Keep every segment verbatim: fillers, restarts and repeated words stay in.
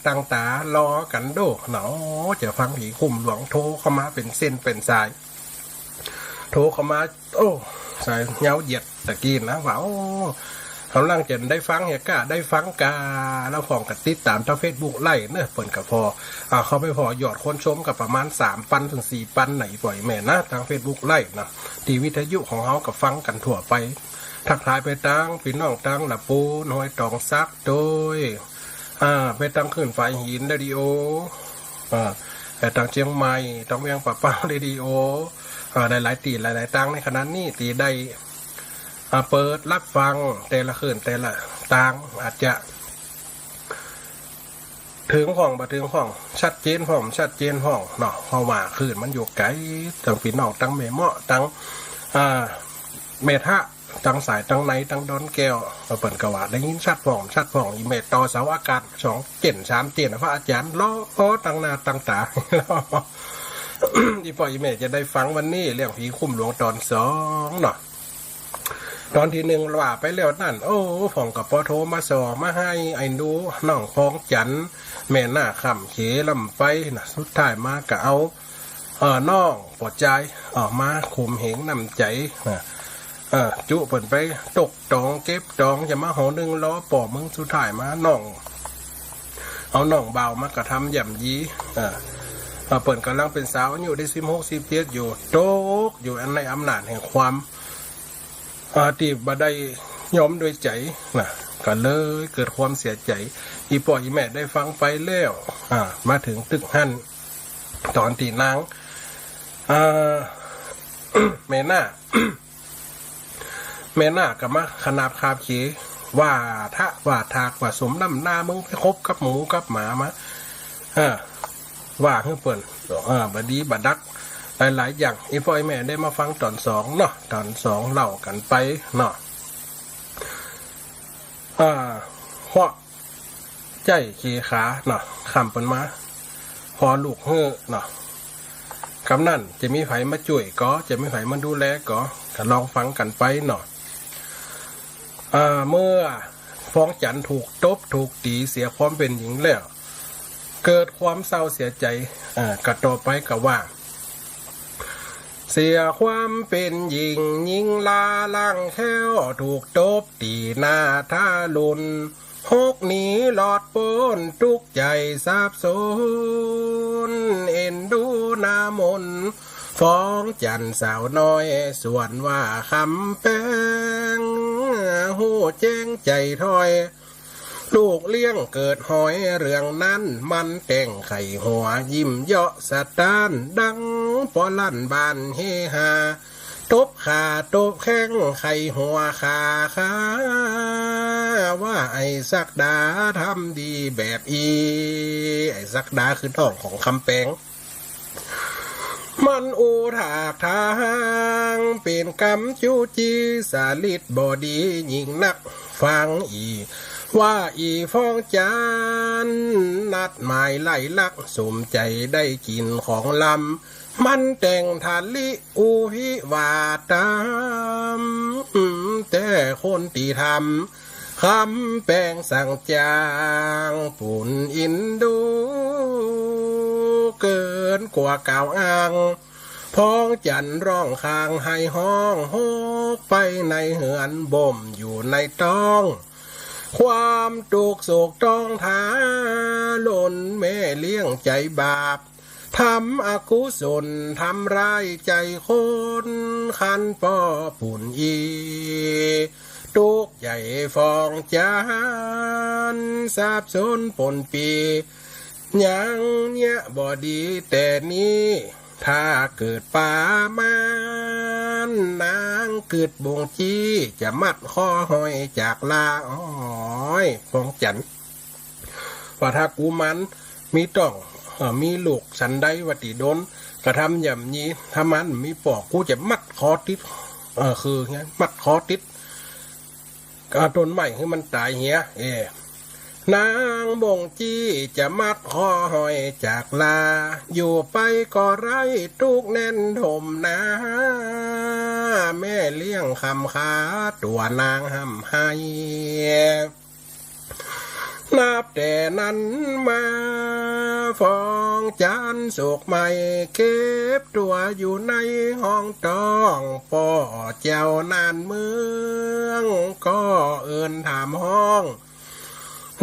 ตั้งตารอกั๋นโด้เนาะ จะฟังผีคุ้มหลวง โทรเข้ามาเป๋นเส้นเป๋นสาย โทรเข้ามา โอ้ สายยาวเหยียดตะกี้นะ ว่า โอ้ ก่ำลังจะได้ฟังเหียก้า ได้ฟังก้า แล้วพ่องก็ติดต๋ามตางเฟซบุ๊กไลฟ์เนาะ เปิ้นก็ผ่อ อ่า เข้าไปผ่อยอดคนชมก็ประมาณสามปันเถิงสี่ปัน ไหนปออีแม่นะ ตางเฟซบุ๊กไลฟ์นะ ตี้วิทยุของเฮาก็ฟังกั๋นทั่วไป ทักทายไปตางปี้น้องตางละปูน ห้วยตองสักโดย อ่า ไปตางคลื่นฝายหินเรดิโอ อ่า ไปตางเจียงใหม่ ตางเวียงป่าเป้าเรดิโอ อ่า หลายๆ ตี้หลายๆ ตางในขณะนี้ตี้ได้ อ่า เปิดฮับฟังแต่ละคลื่นแต่ละตาง อาจจะเถิงพ่องบ่เถิงพ่อง ชัดเจนพ่องบ่ชัดเจนพ่องเนาะ เพราะว่าคลื่นมันอยู่ไก๋ ตางปี้น้องตางแม่เมาะ ตาง อ่า แม่ทะ ตางสายตางใน ตางดอนแก้ว เปิ้นก็ว่าได้ยินชัดพ่องบ่ชัดพ่อง อีแม่ต่อเสาอากาศสองเจ้นสามเจ้น พระอาจ๋ารย์รอตางหน้าตางต๋า อีป้ออีแม่จะได้ฟังวันนี้เรื่องผีคุ้มหลวงต๋อนสองเนาะ ต๋อนตี้นึ่งว่าไปแล้วนั่น โอ้ พ่องก็ปอโทรมาส่อมาหื้อไอ้หนูน้องฟองจันทร์ แม่หน้าค่ำเขลำไปนะ สุดท้ายมาก็เอา เอ่อ น้องปอจาย เอ่อ มาข่มเหงน้ำใจ๋นะ เอ่อ จุเปิ้นไปตกตองเก็บตอง จะมาหอนึ่งรอป้อมึง สุดท้ายมาน้อง เอาน้องบ่าวมากระทำย่ำยี เอ่อ เอ่อ เปิ้นก่ำลังเป๋นสาว อายุได้สิบหก สิบเจ็ดอยู่ ตกอยู่ในอำนาจแห่งความ เอ่อ ตี้บ่ได้ยอมด้วยใจ๋นะ ก็เลยเกิดความเสียใจ๋ อีป้ออีแม่ได้ฟังไปแล้ว อ่า มาเถิงตึกหั้น ต๋อนตี้นาง อ่า แม่หน้า แม่หน้าก็มาขนาบคาบเข ว่าทะว่าถาก ว่าสมน้ำหน้ามึงไปคบกับหมูกับหมามา เออ ว่าหื้อเปิ้น เออ บ่ดีบ่ดัก หลายๆ อย่าง อีป้ออีแม่ได้มาฟังต๋อนสองเนาะ ต๋อนสองเล่ากั๋นไปเนาะ อ่า เพราะ ใจ๊เขขาเนาะ ค่ำเปิ้นมา ผ่อลูกหื้อเนาะ กำนั้นจะมีใผมาจ้วยก่อ จะมีใผมาดูแลก่อ ก็ลองฟังกั๋นไปเนาะ อ่า เมื่อฟองจันทร์ถูกตบถูกตี๋เสียความเป๋นหญิงแล้ว เกิดความเศร้าเสียใจ๋ อ่า ก็ต่อไปก็ว่า เสียความเป๋นหญิง หญิงลาล่างแคล้ว ถูกตบตี๋หน้าทารุณ หกหนีหลอดป๊น ตุ๊กใจ๋สับสน เอ็นดูหน้ามน ฟองจันทร์สาวน้อย ส่วนว่าคำแปง ฮู้แจ้งใจ๋ถ้อย ลูกเลี้ยงเกิดหอย เรื่องนั้นมันแต่งไข้หัว ยิ้มเยาะสะต้าน ดังป้อลั่นบ้านเฮฮา ตบข่าตบแข้งไข้หัวข่าข่า ว่าไอ้ศักดาทำดีแบบอี้ ไอ้ศักดาคือน้องของคำแปง มันอู้ถากถาง เป๋นกำจู้จี้ สลิดบ่ดียิ่งนัก ฟังอีก ว่าอีฟองจันทร์ นัดหมายไล่ลัก สมใจ๋ได้กิ๋นของลำ มันแต่งทะลิอุพิวาทตาม แต่คนตี้ทำ คำแปงสั่งจาง ปูนอินดู เกินกว่าก่าวอ้าง ฟองจันทร์ร้องคางไห้ฮ้อง หกไปในเฮือน บ่มอยู่ในต๊อง ความตุ๊กข์โศกต้องทารุณ แม่เลี้ยงใจ๋บาป ทำอกุศล ทำร้ายใจ๋คน คันป้อปูนอี้ ตุ๊กข์ใหญ่ฟองจันทร์ สับสนปนปี้ ยังเยียะบ่ดีแต่นี้ ถ้าเกิดป๋ามัน นางกึ๊ดบ่งจี้ จะมัดคอห้อยจากลา อ้อย ฟองจันทร์ ว่าถ้ากูมันมีต๊อง เอ่อ มีลูกสันใดว่าตี้ดน กระทำย่ำยี ถ้ามันมีป้อ กูจะมัดคอติด เอ่อ คือไง มัดคอติด อ่า ต้นไม้หื้อมันต๋ายเหีย เอ นางบ่งจี้จะมัดคอห้อยจากลา อยู่ไปก็ไร้ตุ๊กข์แน่นถมนา แม่เลี้ยงคำคา ตั๋วนางฮ่ำไห้ นับแต่นั้นมา ฟองจันทร์สุขใหม่ เก็บตั๋วอยู่ในห้องต้อง ป้อเจ้าน่านเมือง ก็เอิ้นถามฮ้อง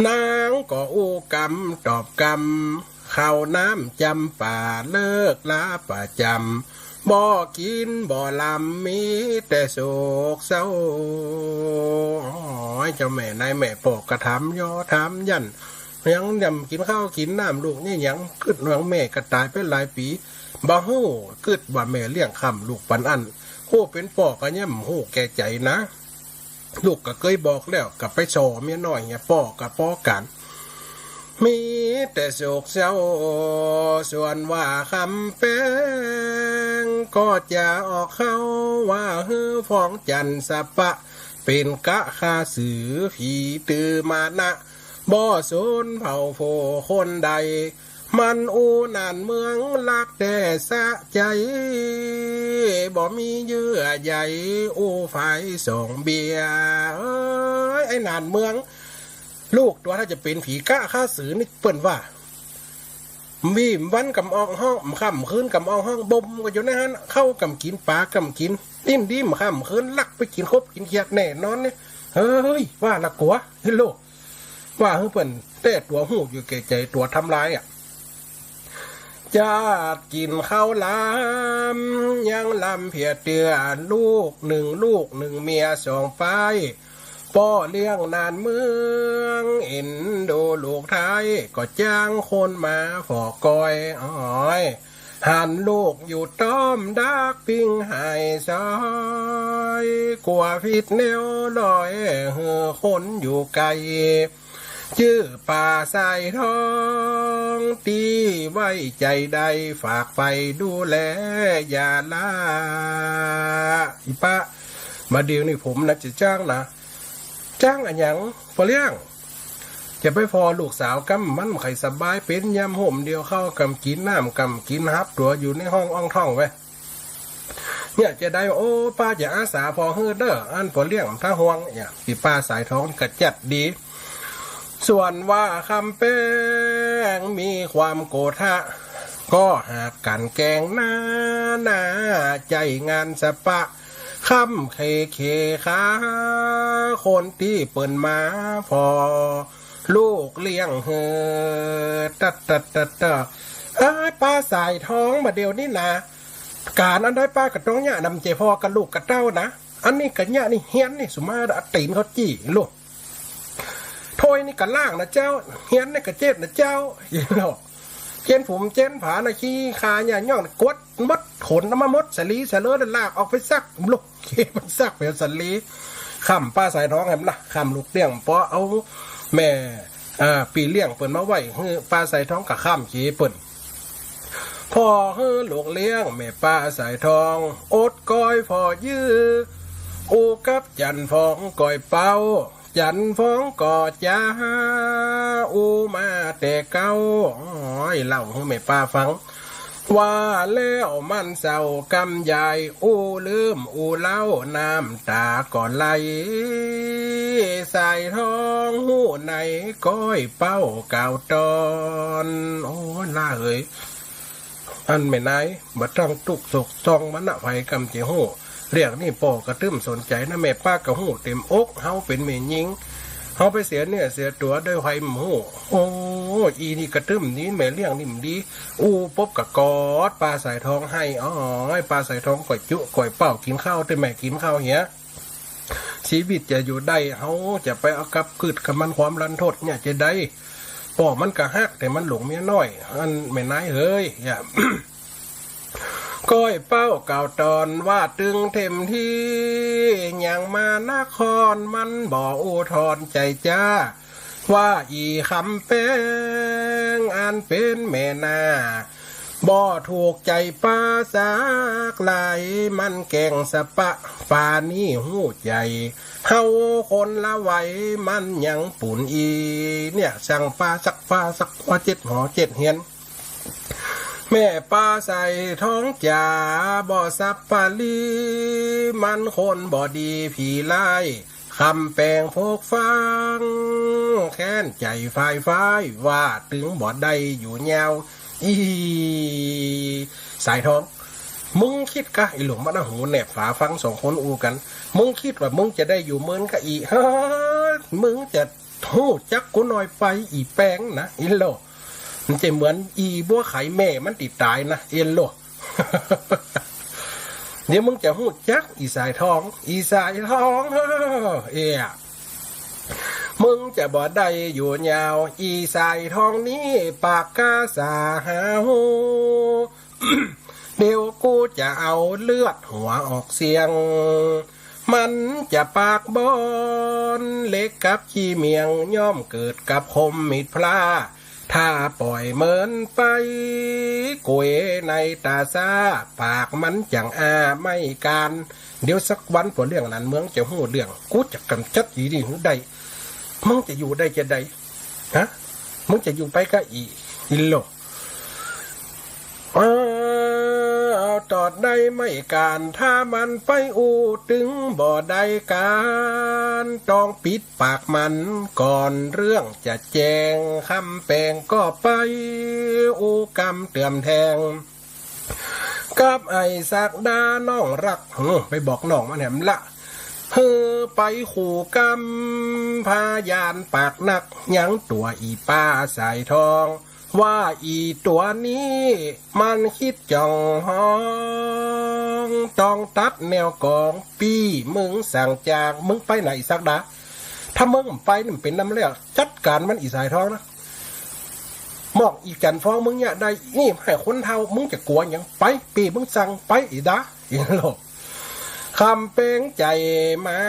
นางก็อู้กำตอบกำ ข้าวน้ำจำปาเลิกลาประจ๋ำ บ่กิ๋นบ่ลำมีแต่โศกเศร้า โอ้ย เจ้าแม่นายแม่ป้อก็ถามย้อถามยัน ยังยำกิ๋นข้าวกิ๋นน้ำลูกเนี่ย ยังกึ๊ดว่าแม่ก็ต๋ายไปหลายปี๋ บ่ฮู้ กึ๊ดว่าแม่เลี้ยงค้ำลูกปานอั้น ผู้เป๋นป้อก็ยังบ่ฮู้แก่ใจ๋นะ ลูกก็เกยบอกแล้ว ก็ไปส่อเมียน้อยเหีย ป้อก็ปอกั๋น มีแต่โศกเศร้า ส่วนว่าคำแปง ก็จะออกเข้า ว่าหื้อฟองจันทร์สะปะ เป๋นกะฆ่าเสือผีตื่อมานะ บ่สนเผ่าผู้คนใด มันอู้น่านเมืองรักแต่สะใจ๋ บ่มีเยื่อใยอู้ฝ่ายส่องเบียร์ เอ้ย ไอ้น่านเมือง ลูกตั๋วถ้าจะเป๋นผีกะฆ่าเสือนี่เปิ้นว่า วีมวันกำออกห้อง ค่ำคืนกำออกห้อง บ่มกั๋นอยู่ในหั้น ข้าวกำกิ๋น ป๋ากำกิ๋น ดิ้นดีมค่ำคืน ลักไปกิ๋นกบกิ๋นเขียดแน่นอนเนี่ย เฮ้ย ว่าละกั๋ว เฮ้ย ลูก ว่าหื้อเปิ้น แต่ตั๋วฮู้อยู่แก่ใจ๋ ตั๋วทำลายอะ จาดกิ๋นข้าวหลาม ยังลำเผียเตื้อ ลูกนึ่งลูกนึ่งเมียสองป้าย ป้อเลี้ยงน่านเมือง เอ็นดูลูกไท้ ก็จ้างคนมาฝ่อก้อย อ้อย หันลูกอยู่ต้อมดักปิ้งหายซอย กั๋วผิดแนวลอย หื้อคนอยู่ไก๋ จื้อป้าสายทอง ตี้ไว้ใจ๋ได้ ฝากไปดูแล อย่าละ อีป้า บ่าเดี่ยวนี้ผมน่ะจะจ้างนะ จ้างอะหยัง ป้อเลี้ยง จะไปฝ่อลูกสาวกำ มันบ่ใค่สบาย เป๋นยามโฮมเดียว ข้าวกำกิ๋น น้ำกำกิ๋น หับตั๋วอยู่ในห้องอ้องท้องไว้ เนี่ยจะได้ โอ้ ป้าจะอาสาฝ่อหื้อเน่อ อันป้อเลี้ยงบ่ต้องห่วง เนี่ย ตี้ป้าสายทองก็จัดดี ส่วนว่าคำแปงมีความโกธะ ก็หากกั๋นแกล้งหน้า หน้าใจ๋งานสะปะ คำเคเคขา คนตี้เปิ้นมาฝ่อลูกเลี้ยงหื้อ ตัดตัดตัดตัด เอ้ย ป้าสายทอง บ่าเดี่ยวนี้นะ ก๋านอันใดป้าก็ต้องเยียะ นำใจ๋ฝ่อกับลูกกับเต้านะ อันนี้ก็เยียะนี่ เฮียนนี่ สุมาเอาตี๋นเข้าจี้ลูก ถ้วยนี่ก็ล้างนะเจ้า เฮียนนี่ก็เจ๊ดนะเจ้า เจ๊นผุมเจ๊นผานะ ขี้คาเยียะย่องกวาดหมด ขนเอามาหมด สะหลีสะเหลือ ลากออกไปซักลูก เก็บมันซักไปเอาสะหลี ค่ำป้าสายทองแหมละ ค่ำลูกเลี้ยง ป้อเอาแม่ อ่า ปี้เลี้ยงเปิ้นมาไว้หื้อ ป้าสายทองก็ค่ำเขเปิ้น ฝ่อหื้อลูกเลี้ยง แม่ป้าสายทอง อดก้อยฝ่อยื้อ อู้กับจันทร์ฟองก้อยเป้า จันทร์ฟองก็จะอู้มาแต่เก๊า โอ้ย เล่าหื้อแม่ป้าฟัง ว่าแล้วมันเศร้ากำใหญ่ อู้ลืมอู้เล่า น้ำต๋าก็ไหล สายทองฮู้ในก้อยเป้ากล่าวตอน โอ้ย ล่าเหย อันแม่นาย บ่ต้องตุ๊กซกซองมันนะ ใผกำจะฮู้ เรื่องนี้ป้อก็ตึ้มสนใจ๋นะ แม่ป้าก็ฮู้เต๋มอก เฮาเป๋นแม่ญิง เฮาไปเสียเนื้อเสียตั๋วโดยใผบ่ฮู้ โอ้ อีนี่ก็ตึ้มดี แม่เลี้ยงนี่บ่ดี อู้ปุ๊บก็กอดป้าสายทองไห้ อ้อย ป้าสายทองก้อยจุก้อยเป้า กิ๋นข้าวเต๊อะแม่ กิ๋นข้าวเหีย ชีวิตจะอยู่ได้ เฮาจะไปเอากับกึ๊ดกับมัน ความรันทดเนี่ยจะได้ ป้อมันก็ฮัก แต่มันหลงเมียน้อย อันแม่นายเหย อย่า ก้อยเป้ากล่าวตอนว่าตึงเต็มตี้ ยังมานครมันบ่อู้ทอนใจ๋จ้า ว่าอี่คำแปงอันเป๋นแม่นา บ่ถูกใจ๋ป้าสักหลาย มันแกล้งสะปะ ป่านี้ฮู้ใจ๋ เฮาคนละวัยมันยังปู๋นอี่ เนี่ย สั่งป้าสัก ป้าสัก ว่าเจ็ดหอเจ็ดเฮียน แม่ป้าสายทองจ๋า บ่สับปะรี มันคนบ่ดีผีร้าย คำแปงโฟกฟัง แค้นใจ๋ฝายฟ้าย ว่าตึงบ่ได้อยู่ยาว อี่สายทอง มึงกึ๊ดกา อี่หลง มานั่งหูแนบฝาฟังสองคนอู้กั๋น มึงกึ๊ดว่ามึงจะได้อยู่เมินกาอี่ เฮ้อ มึงจะฮู้จักกูหน่อยไป อี่แปงนะ อี่โล มันจะเหมือนอี่บัวไข่แม่มันตี้ต๋ายนะ อี่โล เดี๋ยวมึงจะฮู้จัก อี่สายทอง อี่สายทอง เฮ้อ เอ้ย มึงจะบ่ได้อยู่ยาว อี่สายทองนี้ ปากกาสาหาฮู เดี๋ยวกูจะเอาเลือดหัวออกเสี้ยง มันจะปากบอน เหล็กกับขี้เมียง ย่อมเกิดกับคมมีดพร้า ถ้าป่อยเมินไป ก๋วยในต๋าซ้า ปากมันจั้งอ้าไม่กาน เดี๋ยวสักวัน ป้อเรื่องหลานเมืองจะฮู้เรื่อง กูจะก๋ำจัดอี่ดีหื้อได้ มึงจะอยู่ได้จาใด ฮะ มึงจะอยู่ไปกาอี่ อี่โล อ้าว ตอดได้ไม่กาน ถ้ามันไปอู้ตึงบ่ได้ก๋าน ต้องปิดปากมันก่อน เรื่องจะแจ้ง คำแปงก็ไปอู้กำเตื้อมแทง กับไอ้ศักดาน้องฮัก หื้อ ไปบอกน้องมันแหมละ หื้อไปคู่กำ พยานปากนัก ยังตั๋วอี่ป้าสายทอง ว่าอี่ตั๋วนี้ มันกึ๊ดจ้องฮ้อง ต้องตัดแนวกอง ปี้มึงสั่งจาก มึงไปไหนศักดา ถ้ามึงไปนี่มันเป๋นนำแล้ว จัดก๋านมันอี่สายทองนะ มอกอี่จั๋นฟ้องมึงเยียะได้ นี่หื้อคนเฒ่า มึงจะกั๋วหยัง ไป ปี้มึงสั่ง ไป อี่ดา อี่โล คำแปงใจ๋มา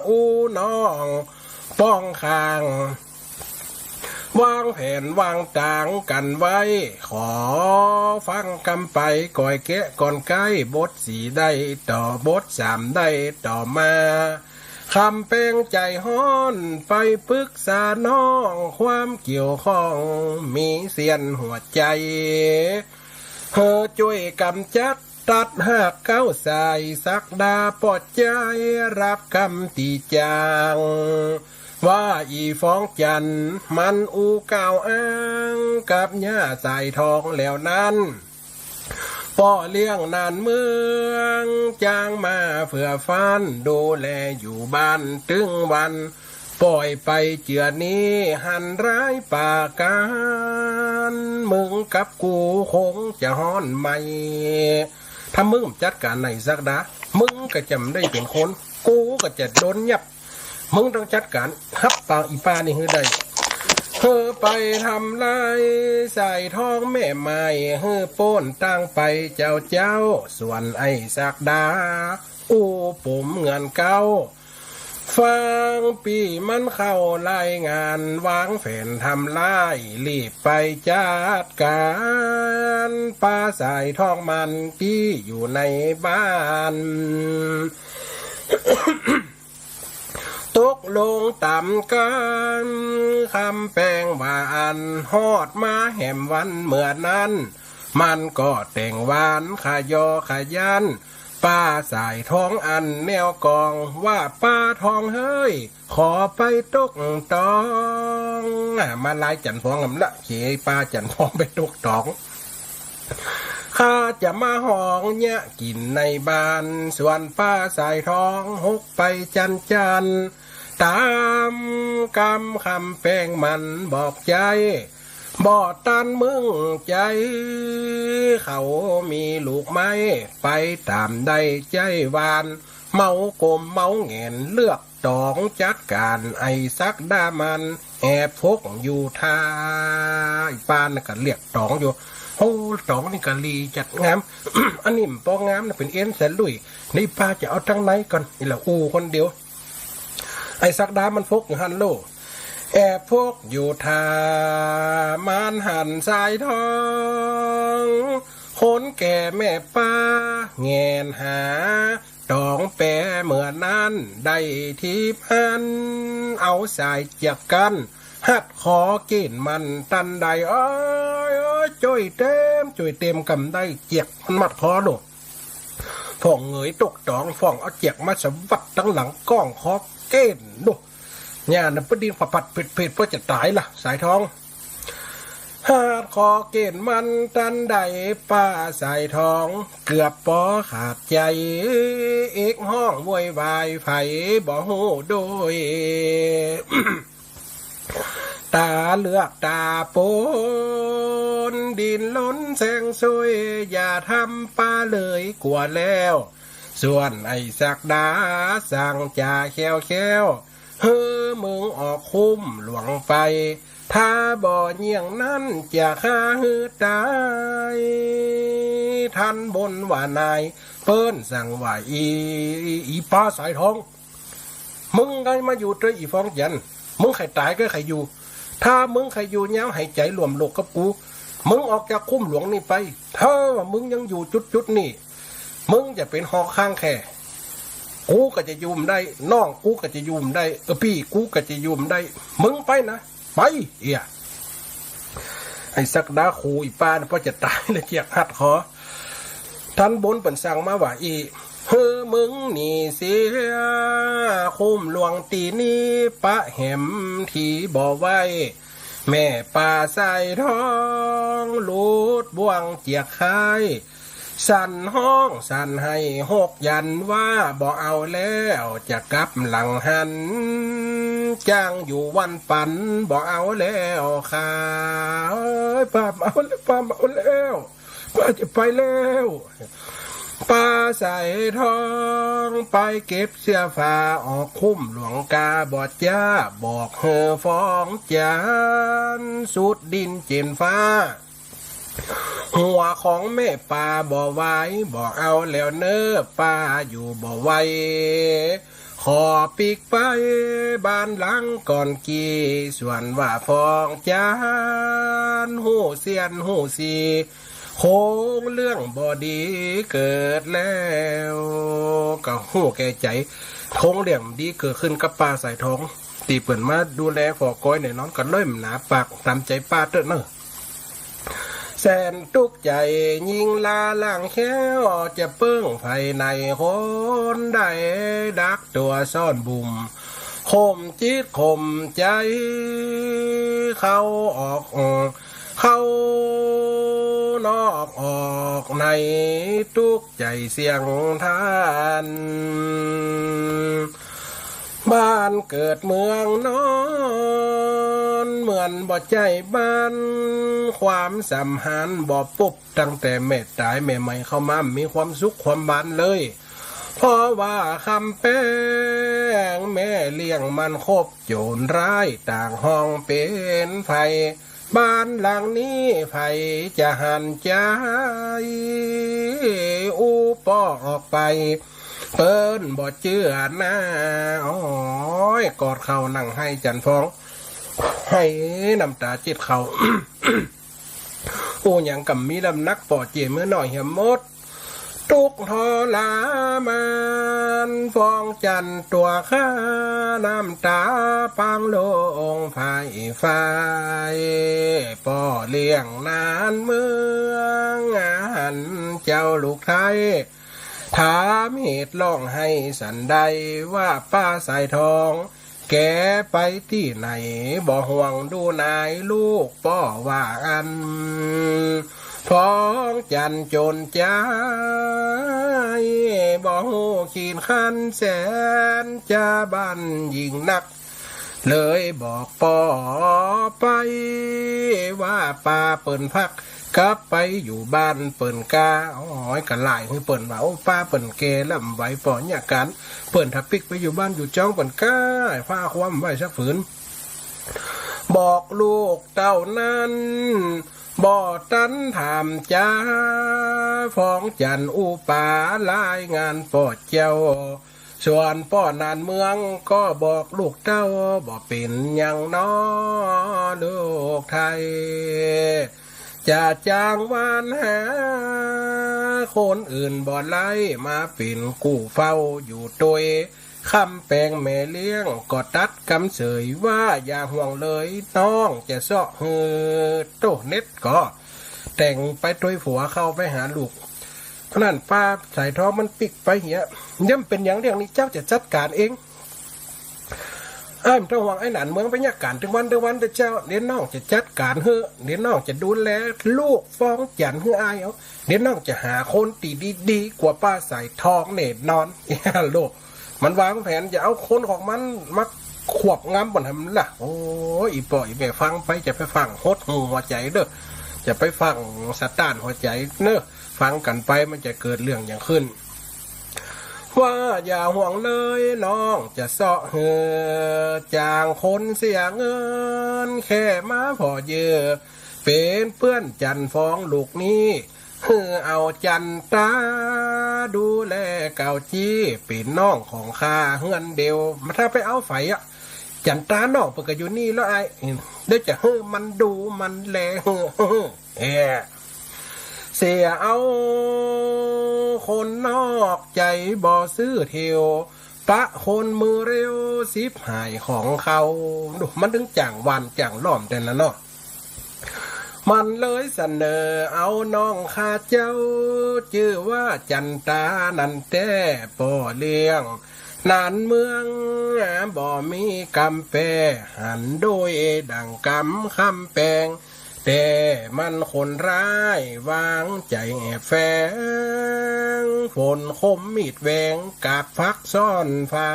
อู้น้องป้องข้าง วางแผนวางตางกั๋นไว้ ขอฟังกำไป ก่อยแกะก่อนใก้ บทสี่ได้ต่อ บทสามได้ต่อมา คำแปงใจ๋ฮ้อน ไปปึกษาน้อง ความเกี่ยวข้องมีเสี้ยนหัวใจ๋ หื้อจ้วยก๋ำจัด ตัดฮากเก๊าสาย ศักดาปอดใจ๋ ฮับกำตี้จ๋าง ว่าอี่ฟ้องจั๋น มันอู้กล่าวอ้าง กับย่าสายทองแล้วนั้น ป้อเลี้ยงหลานเมือง จ้างมาเฟื่อฟ้าน ดูแลอยู่บ้านตึงวัน ป่อยไปเจื้อนี้ หันร้ายปาก๋าน มึงกับกูคงจะฮ้อนไหม้ ถ้ามึงบ่จัดก๋านไหนศักดา มึงก็จะบ่ได้เป๋นคน กูก็จะโดนยับ มึงต้องจัดก๋านฮับปากอี่ป้านี่หื้อได้ หื้อไปทำลายสายทองแม่ไม้ หื้อโป๊นตางไปเจ้าเจ้า ส่วนไอ้ศักดา อู้ป๋มเหมือนเก๊า ฟังปี้มันเข้ารายงาน วางแผนทำลาย รีบไปจัดก๋าน ปาสายทองมันตี้อยู่ในบ้าน ตกลงต๋ามกั๋น คำแปงว่าอั้น ฮอดมาแหมวันเมื่อนั้น มันก็แต่งหวานขะยอขะยัน ปาสายทองอันแนวกอง ว่าป้าทองเฮ้ย ขอไปตกต๋อง อ่า มาลายจั๋นฟองกำละ เขยปาจั๋นฟองไปตกต๋อง ข้าจะมาหองเยียะกิ๋นในบ้าน ส่วนป้าสายทองหกไปจันจัน ต๋ามกำคำแปงมันบอกใจ๊ บ่ตันมึงใจ๋ เขามีลูกไม้ ไปต๋ามได้ใจ๊หวาน เมาก้มเมาแหงนเลือกต๋องจัดก๋าน ไอ้ศักดามันแอบฟกอยู่ท่า ป้านั่นก็เลือกต๋องอยู่ โอ้ ต๋องนี่ก็ลีจัดงาม อันนี้บ่งามนะ เป๋นเอ็นแสนลุย นี่ป้าจะเอาตังในก่อน นี่ละอู้คนเดียว ไอ้ศักดามันฟกอยู่หั้นโล แอบฟกอยู่ท่า มันหันสายทอง คนแก่แม่ป้าแหงนหา ต๋องแป๋เมื่อนั้นได้ทีบหัน เอาสายเจียกกั้น ฮัดคอเก้นมันตันใด โอ๊ย โอ๊ย จ้วยเตม จ้วยเตมกำได้ เจียกมันมัดคอโลด พ่องเหงยตกต๋อง พ่องเอาเจียกมาสะวัดตังหลังก้องคอเก้น โน่ เนี่ยนะ ปะดินผะผัดเผ็ดๆ ป้อจะต๋ายละ สายทอง หาดคอเก้นมันตันใด ป้าสายทอง เกือบปอขาดใจ๋ เอกฮ้องโวยวาย ใผบ่ฮู้โดย ต๋าเหลือกต๋าปน ดิ้นรนแสงซวย อย่าทำป้าเลยกั๋วแล้ว ส่วนไอ้ศักดา สั่งจ๋าแคล้วๆ หื้อมึงออกคุ้มหลวงไป ถ้าบ่เยี่ยงนั้น จะฆ่าหื้อต๋าย ท่านบนว่านาย เปิ้นสั่งว่า อี อีป้าสายทอง มึงได้มาอยู่ตวยอี่ฟองจันทน์ มึงใค่ต๋ายก็ใค่อยู่ ถ้ามึงใค่อยู่ยาวหายใจ๋ร่วมโลกกับกู มึงออกจากคุ้มหลวงนี่ไป ถ้าว่ามึงยังอยู่จุดๆ นี่ มึงจะเป๋นฮอค้างแค่ กูก็จะอยู่บ่ได้ น้องกูก็จะอยู่บ่ได้ เออ ปี้กูก็จะอยู่บ่ได้ มึงไปนะ ไป เอี้ย ไอ้ศักดาขู่อี่ป้านะ ป้อจะต๋ายละ เจียกหัดคอ ท่านบนเปิ้นสั่งมาว่า อี้ หื้อมึงหนีเสีย คุ้มหลวงตี้นี่ ปะแหมตี้บ่ไหว แม่ป้าสายทอง หลุดบ่วงเจียกคาย สั่นฮ้องสั่นไห้ฮกยันว่า บ่เอาแล้ว จะกลับหลังหัน จ้างอยู่วันปัน บ่เอาแล้ว ข้าเอ้ย ป้าบ่เอาแล้ว ป้าบ่เอาแล้ว ป้าจะไปแล้ว ป้าสายทอง ไปเก็บเสื้อผ้า ออกคุ้มหลวงกา บ่จ๊า บอกหื้อฟองจันทน์ สุดดินเจ็นฟ้า หัวของแม่ป้าบ่ไหว บ่เอาแล้วเน้อ ป้าอยู่บ่ไหว ขอปิ๊กไปบ้านหลังก่อนกี้ ส่วนว่าฟองจันทน์ ฮู้เสี้ยนฮู้สี โครงเรื่องบ่ดีเกิดแล้ว ก็ฮู้แก่ใจ๋ โครงเรื่องบ่ดีเกิดขึ้นกับป้าสายทอง ตี้เปิ้นมาดูแลฝอก้อยแน่นอน ก็เลยบ่หนาปาก ต๋ามใจ๋ป้าเต๊อะเน้อ แสนตุ๊กใจ๋ ยิ่งลาล่างแคล้ว จะเปิ้งใผไหน คนใดดักตั๋วซ่อนบุ่ม ข่มจิตข่มใจ๋ เข้าออก เข้านอกออกใน ตุ๊กใจ๋เสี้ยงท่าน บ้านเกิดเมืองนอน เหมือนบ่ใจ้บ้าน ความสำหานบ่ปบ ตั้งแต่แม่ต๋ายแม่ใหม่เข้ามา บ่มีความสุขความบานเลย เพราะว่าคำแปงแม่เลี้ยงมันคบโจรร้าย ต่างฮ้องเป๋นไฟ บ้านหลังนี้ใผจะหันใจ๋ อู้ป้อออกไป เปิ้นบ่เจื้อหน้า โอ้ย กอดเข่านั่งไห้จันทน์ฟอง ไห้น้ำต๋าเจ็ดเข่า อู้หยังก็บ่มีลำนัก ป้อเจ้ยเมื่อน้อยเหียหมด ตุ๊กข์ทรมาน ฟองจันทน์ตั๋วข้า น้ำต๋าปางลงไฟไฟ ป้อเลี้ยงนานเมือง หันเจ้าลูกไท้ ถามเหตุร้องไห้สันใด ว่าป้าสายทอง แกไปตี้ไหน บ่ห่วงดูนายลูกป้อว่าอั้น ฟองจันทน์จนใจ๋ บ่ฮู้ขีดคันแสนจะบั้นยิ่งนัก เลยบอกป้อไป ว่าป้าเปิ้นพัก กลับไปอยู่บ้านเปิ้นก้า โอ้ย ก็หลายหื้อเปิ้นว่า โอ้ ป้าเปิ้นแก่แล้วบ่ไหว ป้อเยียะก๋าน เปิ้นถ้าปิ๊กไปอยู่บ้านอยู่จ้องเปิ้นก้า ฟ้าคว่ำบ่ไหวสักผืน บอกลูกเต้านั้น บ่ตันถามจ๋า ฟองจันทน์อู้ป๋ารายงานป้อเจ้า ส่วนป้อนานเมืองก็บอกลูกเต้า บ่เป๋นหยังน้อลูกไท้ จะจ้างวานหาคนอื่นบ่ไล้ มาเป๋นกู้เฝ้าอยู่ตวย คำแปงแม่เลี้ยงก็ตัดกำเสยว่า อย่าห่วงเลย น้องจะเซาะหื้อ โต้เน็ตก็แต่งไปตวยผัว เข้าไปหาลูก อันนั้นป้าสายทองมันปิ๊กไปเหีย ย่ำเป๋นอย่างเรื่องนี้เจ้าจะจัดก๋านเอง อ้ายบ่ต้องห่วง ไอ้หนานเมืองไปเยียะก๋านตึงวันตึงวันเต๊อะเจ้า เดี๋ยวน้องจะจัดก๋านหื้อ เดี๋ยวน้องจะดูแลลูกฟ้องจันทน์หื้ออ้ายเอา เดี๋ยวน้องจะหาคนตี้ดีๆ กว่าป้าสายทองแน่นอน ลูก มันวางแผนจะเอาคนของมันมาควบงำบ่อนหั้นละ โอ้ย อี่ป้ออี่แม่ฟังไปจะไปฟั่งหดหู่หัวใจ๋เน่อ จะไปฟั่งสะต้านหัวใจ๋เน่อ ฟังกั๋นไปมันจะเกิดเรื่องหยังขึ้น ว่าอย่าห่วงเลย น้องจะเซาะหื้อ จ้างคนเสียเงิน แค่มาผ่อเยื่อ เป๋นเปื้อนจันทน์ฟ้องลูกนี้ หื้อเอาจันตาดูแลเก่าจี้ เป๋นน้องของข้าเฮือนเดียว มาถ้าไปเอาใผอะ จันตาน้องเปิ้นก็อยู่นี่แล้วอ้าย เดี๋ยวจะหื้อมันดูมันแลหื้อ เอ้อ เสียเอาคนนอกใจ๋บ่ซื่อเที่ยว ปะคนมือเร็วสิบหายของเขา ดู มันตึงจ้างหว่านจ้างล้อมแต่ละเนาะ มันเลยเสนอเอาน้องข้าเจ้า จื้อว่าจันตานั้นแต๊ป้อเลี้ยง หนานเมืองบ่มีกำแป หันโดยดั่งกำคำแปง แต่มันคนร้ายวางใจ๋แอบแฝง ฝนคมมีดแหวง กาบฟักซ่อนฟ้า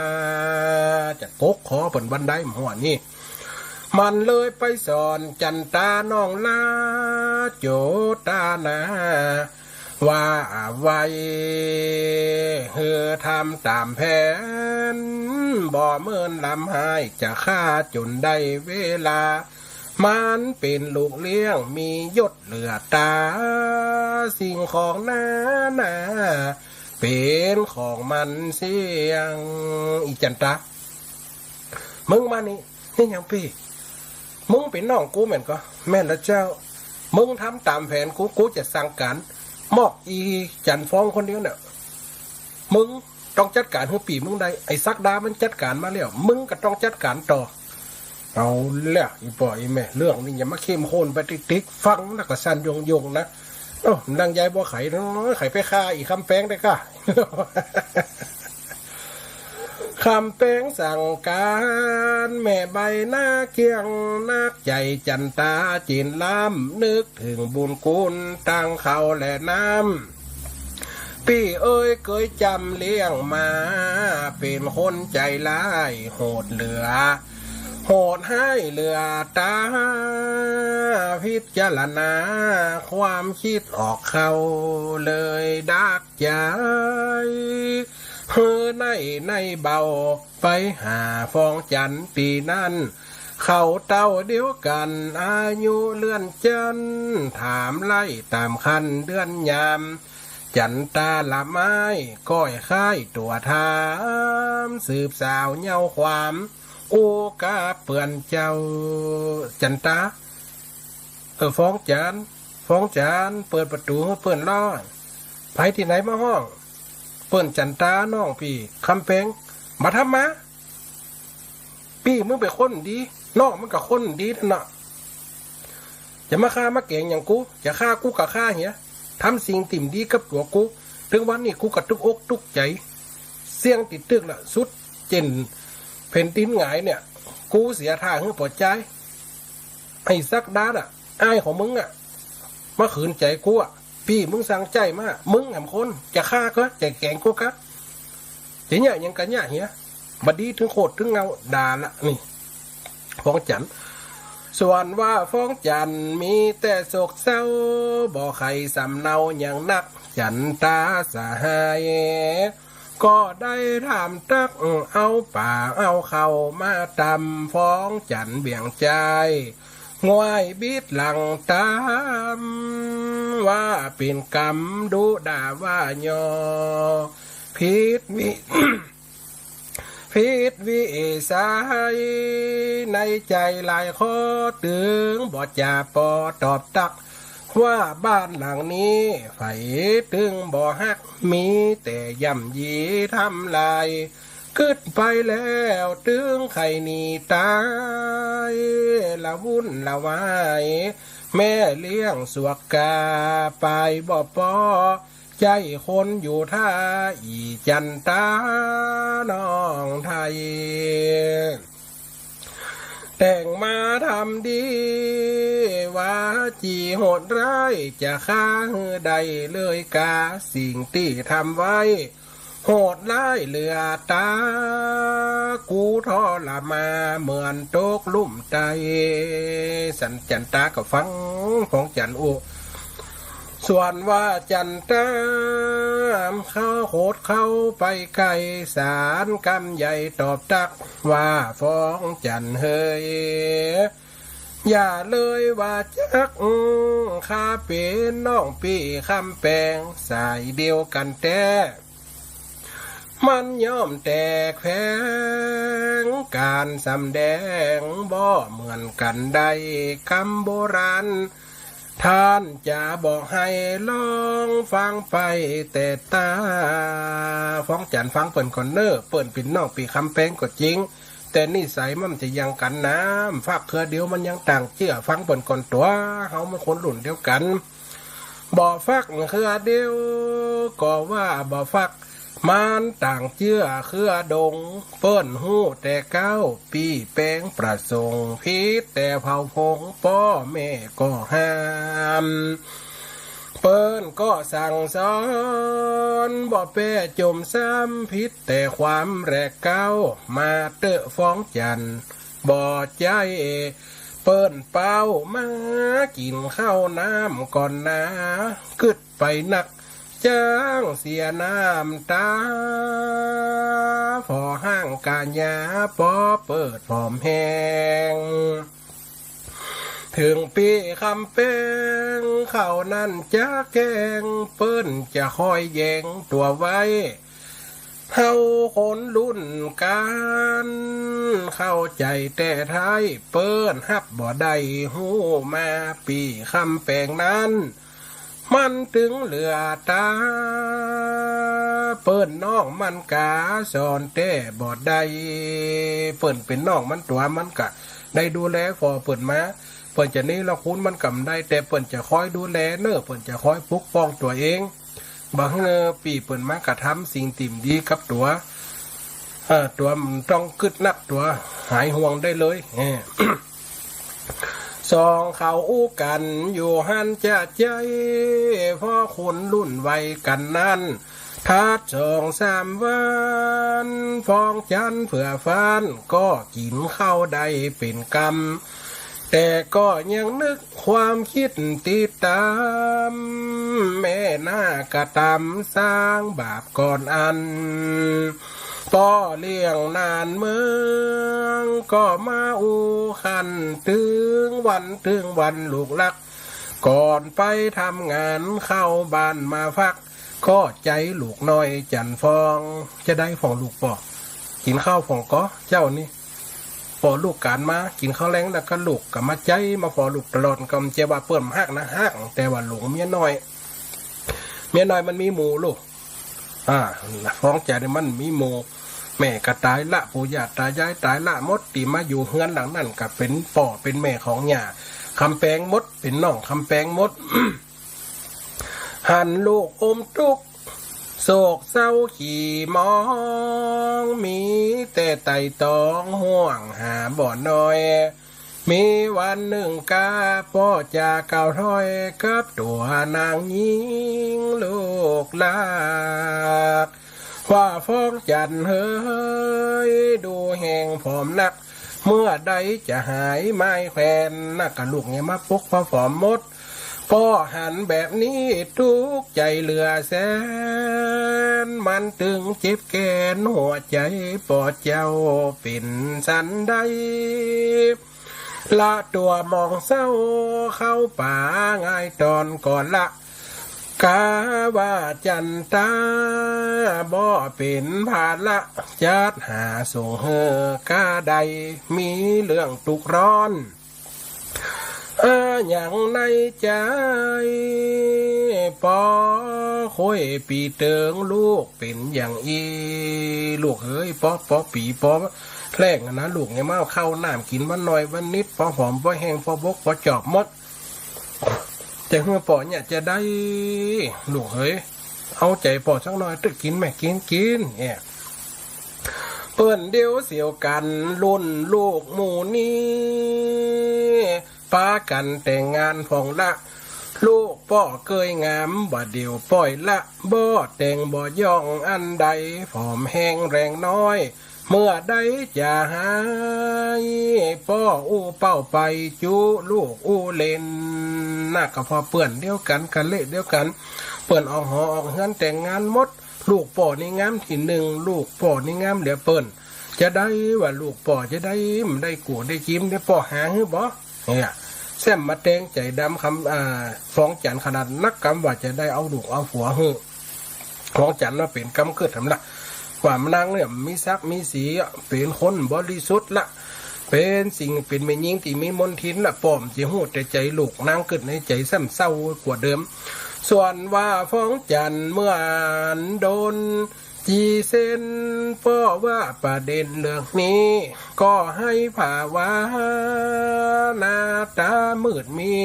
จะกกคอเปิ้นวันใดหัวนี่ มันเลยไปสอนจันตาน้องลาโจตานา ว่าไว้หื้อทำต๋ามแผน บ่เมินลำหายจะฆ่าจ๋นได้เวลา มันเป๋นลูกเลี้ยงมียศเหลือต๋า สิ่งของนานาเป๋นของมันเสี้ยง อี่จันตา มึงมานี่ นี่หยังปี้ มึงเป๋นน้องกูแม่นก่อ แม่นแล้วเจ้า มึงทำต๋ามแผนกู กูจะสั่งก๋าน มอบอี่จันทน์ฟ้องคนเดียวเนี่ย มึงต้องจัดก๋านหื้อปี้มึงได้ ไอ้ศักดามันจัดก๋านมาแล้ว มึงก็ต้องจัดก๋านต่อ เอาแล้ว อี่ป้ออี่แม่ เรื่องนี้อย่ามาเข้มข้นไปติ๊กๆ ฟังแล้วก็สั่นโยงๆ นะ โอ้ นางยายบัวไข่น้อย ไข่ไปฆ่าอี่คำแปงได้ก่า คำแปงสั่งก๋าน แม่ใบหน้าเกี้ยงนักใจ๋ จันตาจิ่นล้ำ นึกเถิงบุญคุณตังข้าวและน้ำ ปี้เอ๋ยเกยจ๋ำเลี้ยงมา เป๋นคนใจ๋ร้ายโหดเหลือ โหดฮ้ายเหลือต๋า พิจารณาความกึ๊ดออกเข้า เลยดักใจ๋ หื้อไน่ไน่เบา ไปหาฟ้องจันทน์ตี้นั้น เขาเต้าเดียวกั๋น อายุเลื่อนจันทน์ ถามไล่ต๋ามคันเดือนยาม จันตาละไม้ก้อยค้ายตั๋วถาม สืบสาวเย้าความ อู้กาเปื้อนเจ้า จันตา เออ ฟ้องจันทน์ ฟ้องจันทน์ เปิดประตู๋หื้อเปิ้นลอด ใผตี้ไหนมาฮ้อง เปิ้นจันตาน้องปี้ คำแปง บ่าทำมา ปี้มึงเป๋นคนดี น้องมันก็คนดีนั่นเนาะ จะมาฆ่ามาแก๋งหยังกู จะฆ่ากูก็ฆ่าเหีย ทำสิ่งตี้บ่ดีกับตั๋วกู เถิงวันนี้กูก็ตุ๊กอกตุ๊กใจ๋ เสี้ยงตี้ตึกละสุดเจ๋นแผ่นดินหงายเนี่ย กูเสียท่าหื้อป้อจาย ไอ้ศักดาน่ะ อ้ายของมึงอะ มาขืนใจ๋กูอะ ปี้มึงสั่งใจ๊มา มึงแหมคน จะฆ่าก็ จะแก๋งกูกะ จะเยียะหยังก็เยียะเหีย บ่ดีเถิงโคตรเถิงเงา ด่าละนี่ ฟ้องจันทน์ ส่วนว่าฟ้องจันทน์มีแต่โศกเศร้า บ่ใค่สำเนาหยังนัก จันตาสหาย ก็ได้ถามตัก เอาป๋าเอาข้าวมาตำ ฟ้องจันทน์เบี่ยงจาย งวยบิดหลังต๋าม ว่าเป๋นกำดุด่าว่าหย่อ ผิดวิ ผิดวิสัย ในใจ๋หลายข้อ ตึงบ่จ๋าปอตอบตัก ว่าบ้านหลังนี้ ใผตึงบ่ฮัก มีแต่ย่ำยีทำลาย กึ๊ดไปแล้วตึงใค่หนีต๋าย ละวุ่นละวาย แม่เลี้ยงสวกกา ไปบ่ปอ ใจ๊คนอยู่ถ้า อี่จั๋นต๋าน้องไทย แต่งมาทำดี วาจี๋โหดร้าย จะฆ่าหื้อได้เลยกา สิ่งตี้ทำไว้ โหดร้ายเหลือต๋า กูทรมาเหมือนตกลุ่มไต สันจั๋นต๋าก็ฟังฟองจั๋นอู้ ส่วนว่าจั๋นต๋า เข้าโขดเข้าไปใก้ สานกำใหญ่ตอบตัก ว่าฟองจั๋นเหย อย่าเลยว่าจัก ข้าเป๋นน้องปี้คำแปง สายเดียวกั๋นแต๊ มันย่อมแตกแผง ก๋านสำแดงบ่เหมือนกั๋นได้ กำโบราณ ต้านจะบอกหื้อลองฟังไปแต่ต้า ฟองจั๋นฟังเปิ้นก่อนเน่อ เปิ้นเป๋นน้องปี้คำแปงก็จริง แต่นิสัยมันจะอย่างกั๋นน้ำ ฟักเคือเดียวมันยังต่างเจื้อ ฟังเปิ้นก่อนตั๋ว เฮามันคนรุ่นเดียวกั๋น บ่ฟักเคือเดียว ก็ว่าบ่ฟัก มันต่างเจื้อเคือดง เปิ้นฮู้แต่เก๊า ปี้แปงประสงค์ ผิดแต่เผ่าผง ป้อแม่ก็ห้าม เปิ้นก็สั่งสอน บ่แป๊จมซ้ำ ผิดแต่ความแรกเก๊า มาเต๊อะฟองจั๋น บ่ใจ้ เปิ้นเป้ามากิ๋นข้าวน้ำก่อนนา กึ๊ดไปนัก จ้างเสียน้ำต๋า ผ่อห้างก๋าหญ้า ปอเปิดผอมแฮง เถิงปี้คำแปง ข้าวนั้นจะแกง เปิ้นจะคอยแยงตั๋วไว้ เฮาคนรุ่นก๋าน เข้าใจ๋แต่ท้าย เปิ้นฮับบ่ได้ฮู้มา ปี้คำแปงนั้น มันตึงเหลือต๋า เปิ้นน้องมันก๋าสอนแต่บ่ได้ เปิ้นเป๋นน้องมันตั๋ว มันก็ได้ดูแลผ่อเปิ้นมา เปิ้นจะเนรคุณมันก็บ่ได้ แต่เปิ้นจะคอยดูแลเน่อ เปิ้นจะคอยปกป้องตั๋วเอง บ่หื้อปี้เปิ้นมากระทำสิ่งตี้บ่ดีกับตั๋ว เอ่อ ตั๋วบ่ต้องกึ๊ดนัก ตั๋วหายห่วงได้เลย เออ สองเขาอู้กั๋นอยู่หั้นจะใจ้ ผ่อคนรุ่นวัยกั๋นนั้น ถัดสองสามวัน ฟองจั๋นเผื่อฟั่น ก็กิ๋นข้าวได้เป๋นกำ แต่ก็ยังนึกความกึ๊ดติดต๋าม แม่หน้ากระตำสร้างบาปก่อนอัน ป้อเลี้ยงหนานเมือง ก็มาอู้คัน ตึงวันตึงวันลูกฮัก ก่อนไปทำงานเข้าบ้านมาฟัก ก็ใจ๋ลูกน้อยจั๋นฟอง จะได้ผ่องลูกป้อ กิ๋นข้าวผ่องก่อ เจ้านี้ ป้อลูกก๋านมา กิ๋นข้าวแลงแล้วก็ลูกก็มาใจ๋มาผ่อลูกตลอด ก็บ่ใจ้ว่าเปิ้นบ่ฮักนะ ฮัก แต่ว่าหลงเมียน้อย เมียน้อยมันมีหมู่ลูก อ่า ฟองจั๋นนี่มันมีหมู่ แม่ก็ต๋ายละ ปู่ย่าต๋ายายต๋ายละหมด ตี้มาอยู่เฮือนหลังนั้นก็เป๋นป้อเป๋นแม่ของย่าคำแปงหมด เป๋นน้องคำแปงหมด หันลูกอมตุ๊กข์ โศกเศร้าขี้หมอง มีแต่ไต่ตองห่วงหาบ่น้อย มีวันนึ่งก้าป้อจะกล่าวถ้อยกับตั๋วนางญิงลูกฮัก ว่าฟองจั๋นเหย ดูแฮงผอมนัก เมื่อใดจะหายไม้แขวน นักก็ลูกเนี่ยมาปลุกผ่อผอมหมด ป้อหันแบบนี้ตุ๊กข์ใจ๋เหลือแสน มันตึงเจ็บแกนหัวใจ๋ป้อเจ้าเป๋นสันใด ละตั๋วหมองเศร้าเข้าป่าง่ายต๋อนก่อนละ กาว่าจั๋นต๋าบ่เป๋นภาระ จัดหาส่งหื้อกาได้ มีเรื่องตุ๊กข์ร้อน อะหยังในใจ๋ ป้อค่อยปี้เติงลูกเป๋นอย่างอี้ ลูกเอ๋ย ป้อ ป้อปี้ป้อแล้งอะนะ ลูกเนี่ยมาเอาข้าวน้ำกิ๋นวันหน่อยวันนิด ป้อหอมป้อแฮง ป้อบกป้อจอบหมด จะหื้อป้อเนี่ยจะได้ ลูกเอ๋ย เอาใจ๋ป้อสักหน้อย ตึกกิ๋นแม่ กิ๋น กิ๋น เนี่ย เปิ้นเดียวเสียวกั๋น รุ่นลูกหมู่นี้ ปากั๋นแต่งงานพ่องละ ลูกป้อเกยงาม บ่าเดี่ยวป้อยละ บ่แต่งบ่ย่องอันใด ผอมแฮงแรงน้อย เมื่อใดจะหาย ป้ออู้เป้าไปจุลูกอู้เหลน นะ ก็เพราะเปื้อนเดียวกั๋น กะเลเดียวกั๋น เปิ้นออกหอออกเฮือนแต่งงานหมด ลูกป้อนี่งามตี้นึ่ง ลูกป้อนี่งามเหลือเปิ้น จะได้ว่าลูกป้อจะได้ บ่ได้กู้ได้จิม ได้ป้อหาหื้อบ่ เนี่ย แซ่มมาแต่งใจ๋ดำกำ อ่า ฟองจันทร์ขนาดนักกำว่าจะได้เอาลูกเอาผัวหื้อ ฟองจันทร์ว่าเป๋นกำกึ๊ดหำละ ว่านางเนี่ยมีศักดิ์มีศรีอะ เป๋นคนบริสุทธิ์ละ เป๋นสิ่ง เป๋นแม่ญิงตี้มีมลทินละ ป้อบ่ฮู้แต่ใจ๋ลูก นางกึ๊ดในใจ๋ซ้ำเศร้ากว่าเดิม ส่วนว่าฟองจันทร์เมื่ออันโดน จีเส้น ป้อว่าประเด็นเรื่องนี้ ก็ให้ภาวนา ต๋ามืดมี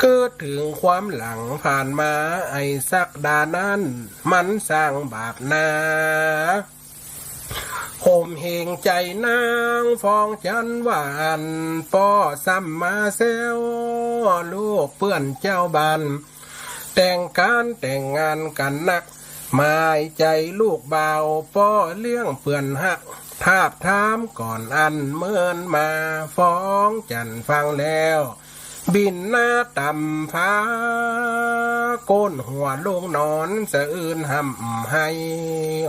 กึ๊ดเถิงความหลังผ่านมา ไอ้สักดานั้น มันสร้างบาปนา ข่มเหงใจ๋นางฟองจันทร์ว่าอั้น ป้อซ้ำมาแซว ลูกเปื้อนเจ้าบ้าน แต่งก๋านแต่งงานกั๋นนัก หมายใจ๋ลูกบ่าว ป้อเลี้ยงเปื้อนฮัก ทาบถามก่อนอันเมินมา ฟองจันทร์ฟังแล้ว บินหน้าต่ำผา โก้นหัวลงนอน สะอื้นฮ่ำไห้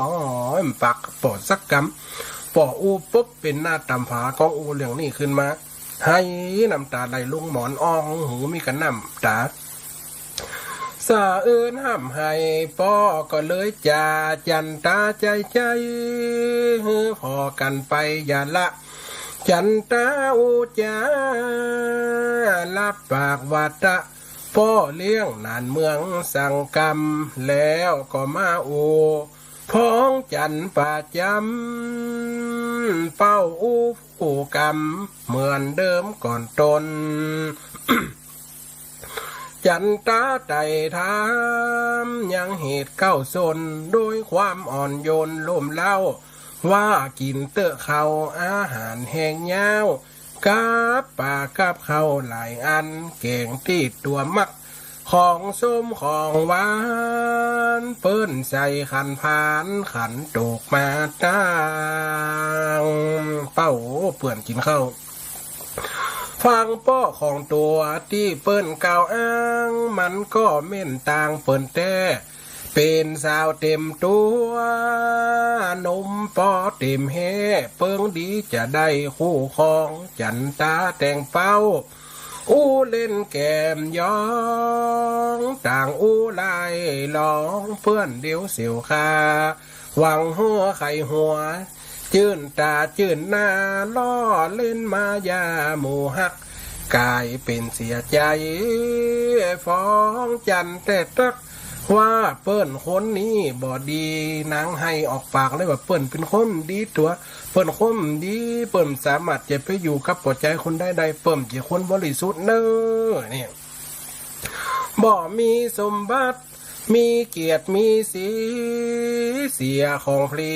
อ๋อ ปากป้อสักกำ ป้ออู้ปุ๊บ เป๋นหน้าต่ำผา ก้องอู้เรื่องนี้ขึ้นมา ไห้น้ำต๋าไหลลงหมอน อ้องหูมีก้าน้ำต๋า สะอื้นฮ่ำไห้ ป้อก็เลยจ๋า จันต๋าใจ๋ใจ๋ หื้อผ่อกั๋นไปอย่าละ จันต๋าอู้จ๋า รับปากว่าตะ ป้อเลี้ยงหนานเมืองสังกำ แล้วก็มาอู้ ฟองจันทร์ประจ๋ำ เป้าอู้อู้กำ เหมือนเดิมก่อนตน จันต๋าไต่ถาม ยังเหตุเก๊าส้น โดยความอ่อนโยนโลมเล้า ว่ากิ๋นเต๊อะข้าว อาหารแฮงยาว กับป๋ากับข้าวหลายอัน แก๋งตี้ตั๋วมัก ของส้มของหวาน เปิ้นใส่ขันพาน ขันโตกมาตั้ง เป้าเปื้อนกิ๋นข้าว ฟังป้อของตั๋วตี้เปิ้นกล่าวอ้าง มันก็แม่นตางเปิ้นแต๊ เป๋นสาวเต๋มตั๋ว นมป้อเต๋มแฮ้ เปิงดีจะได้คู่ครอง จันต๋าแต่งเป้า อู้เล่นแก้มยอง ต่างอู้ไล่หลอง เปื้อนเดียวเสียวคา หวังหัวไข่หัว จื้นต๋าจื้นหน้า ล้อเล่นมายาหมู่ฮัก ก๋ายเป๋นเสียใจ๋ ฟองจันทร์แต๊ตั๊ก ว่าเปิ้นคนนี้บ่ดี นางไห้ออกปากเลยว่าเปิ้นเป๋นคนดีตั๋ว เปิ้นคนดี เปิ้นสามารถจะไปอยู่กับป้อจายคนใดได้ เปิ้นเป๋นคนบริสุทธิ์เน่อ เนี่ย บ่มีสมบัติ มีเกียรติมีสี เสียของฟรี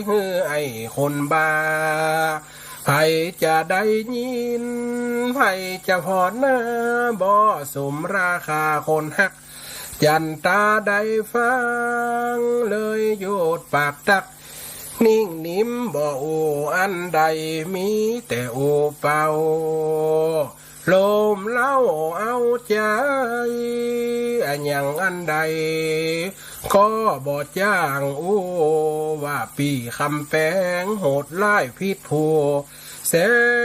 หื้อไอ้คนบ้า ใผจะได้ยิน ใผจะผ่อหน้า บ่สมราคาคนฮัก จันต๋าได้ฟัง เลยหยุดปากตั๊ก นิ่งนิ่มบ่อู้อันใด มีแต่อู้เป้า โลมเล้าเอาใจ๋ อะหยังอันใด ก็บ่จ้างอู้ ว่าปี้คำแปง โหดร้ายผิดผู้ แส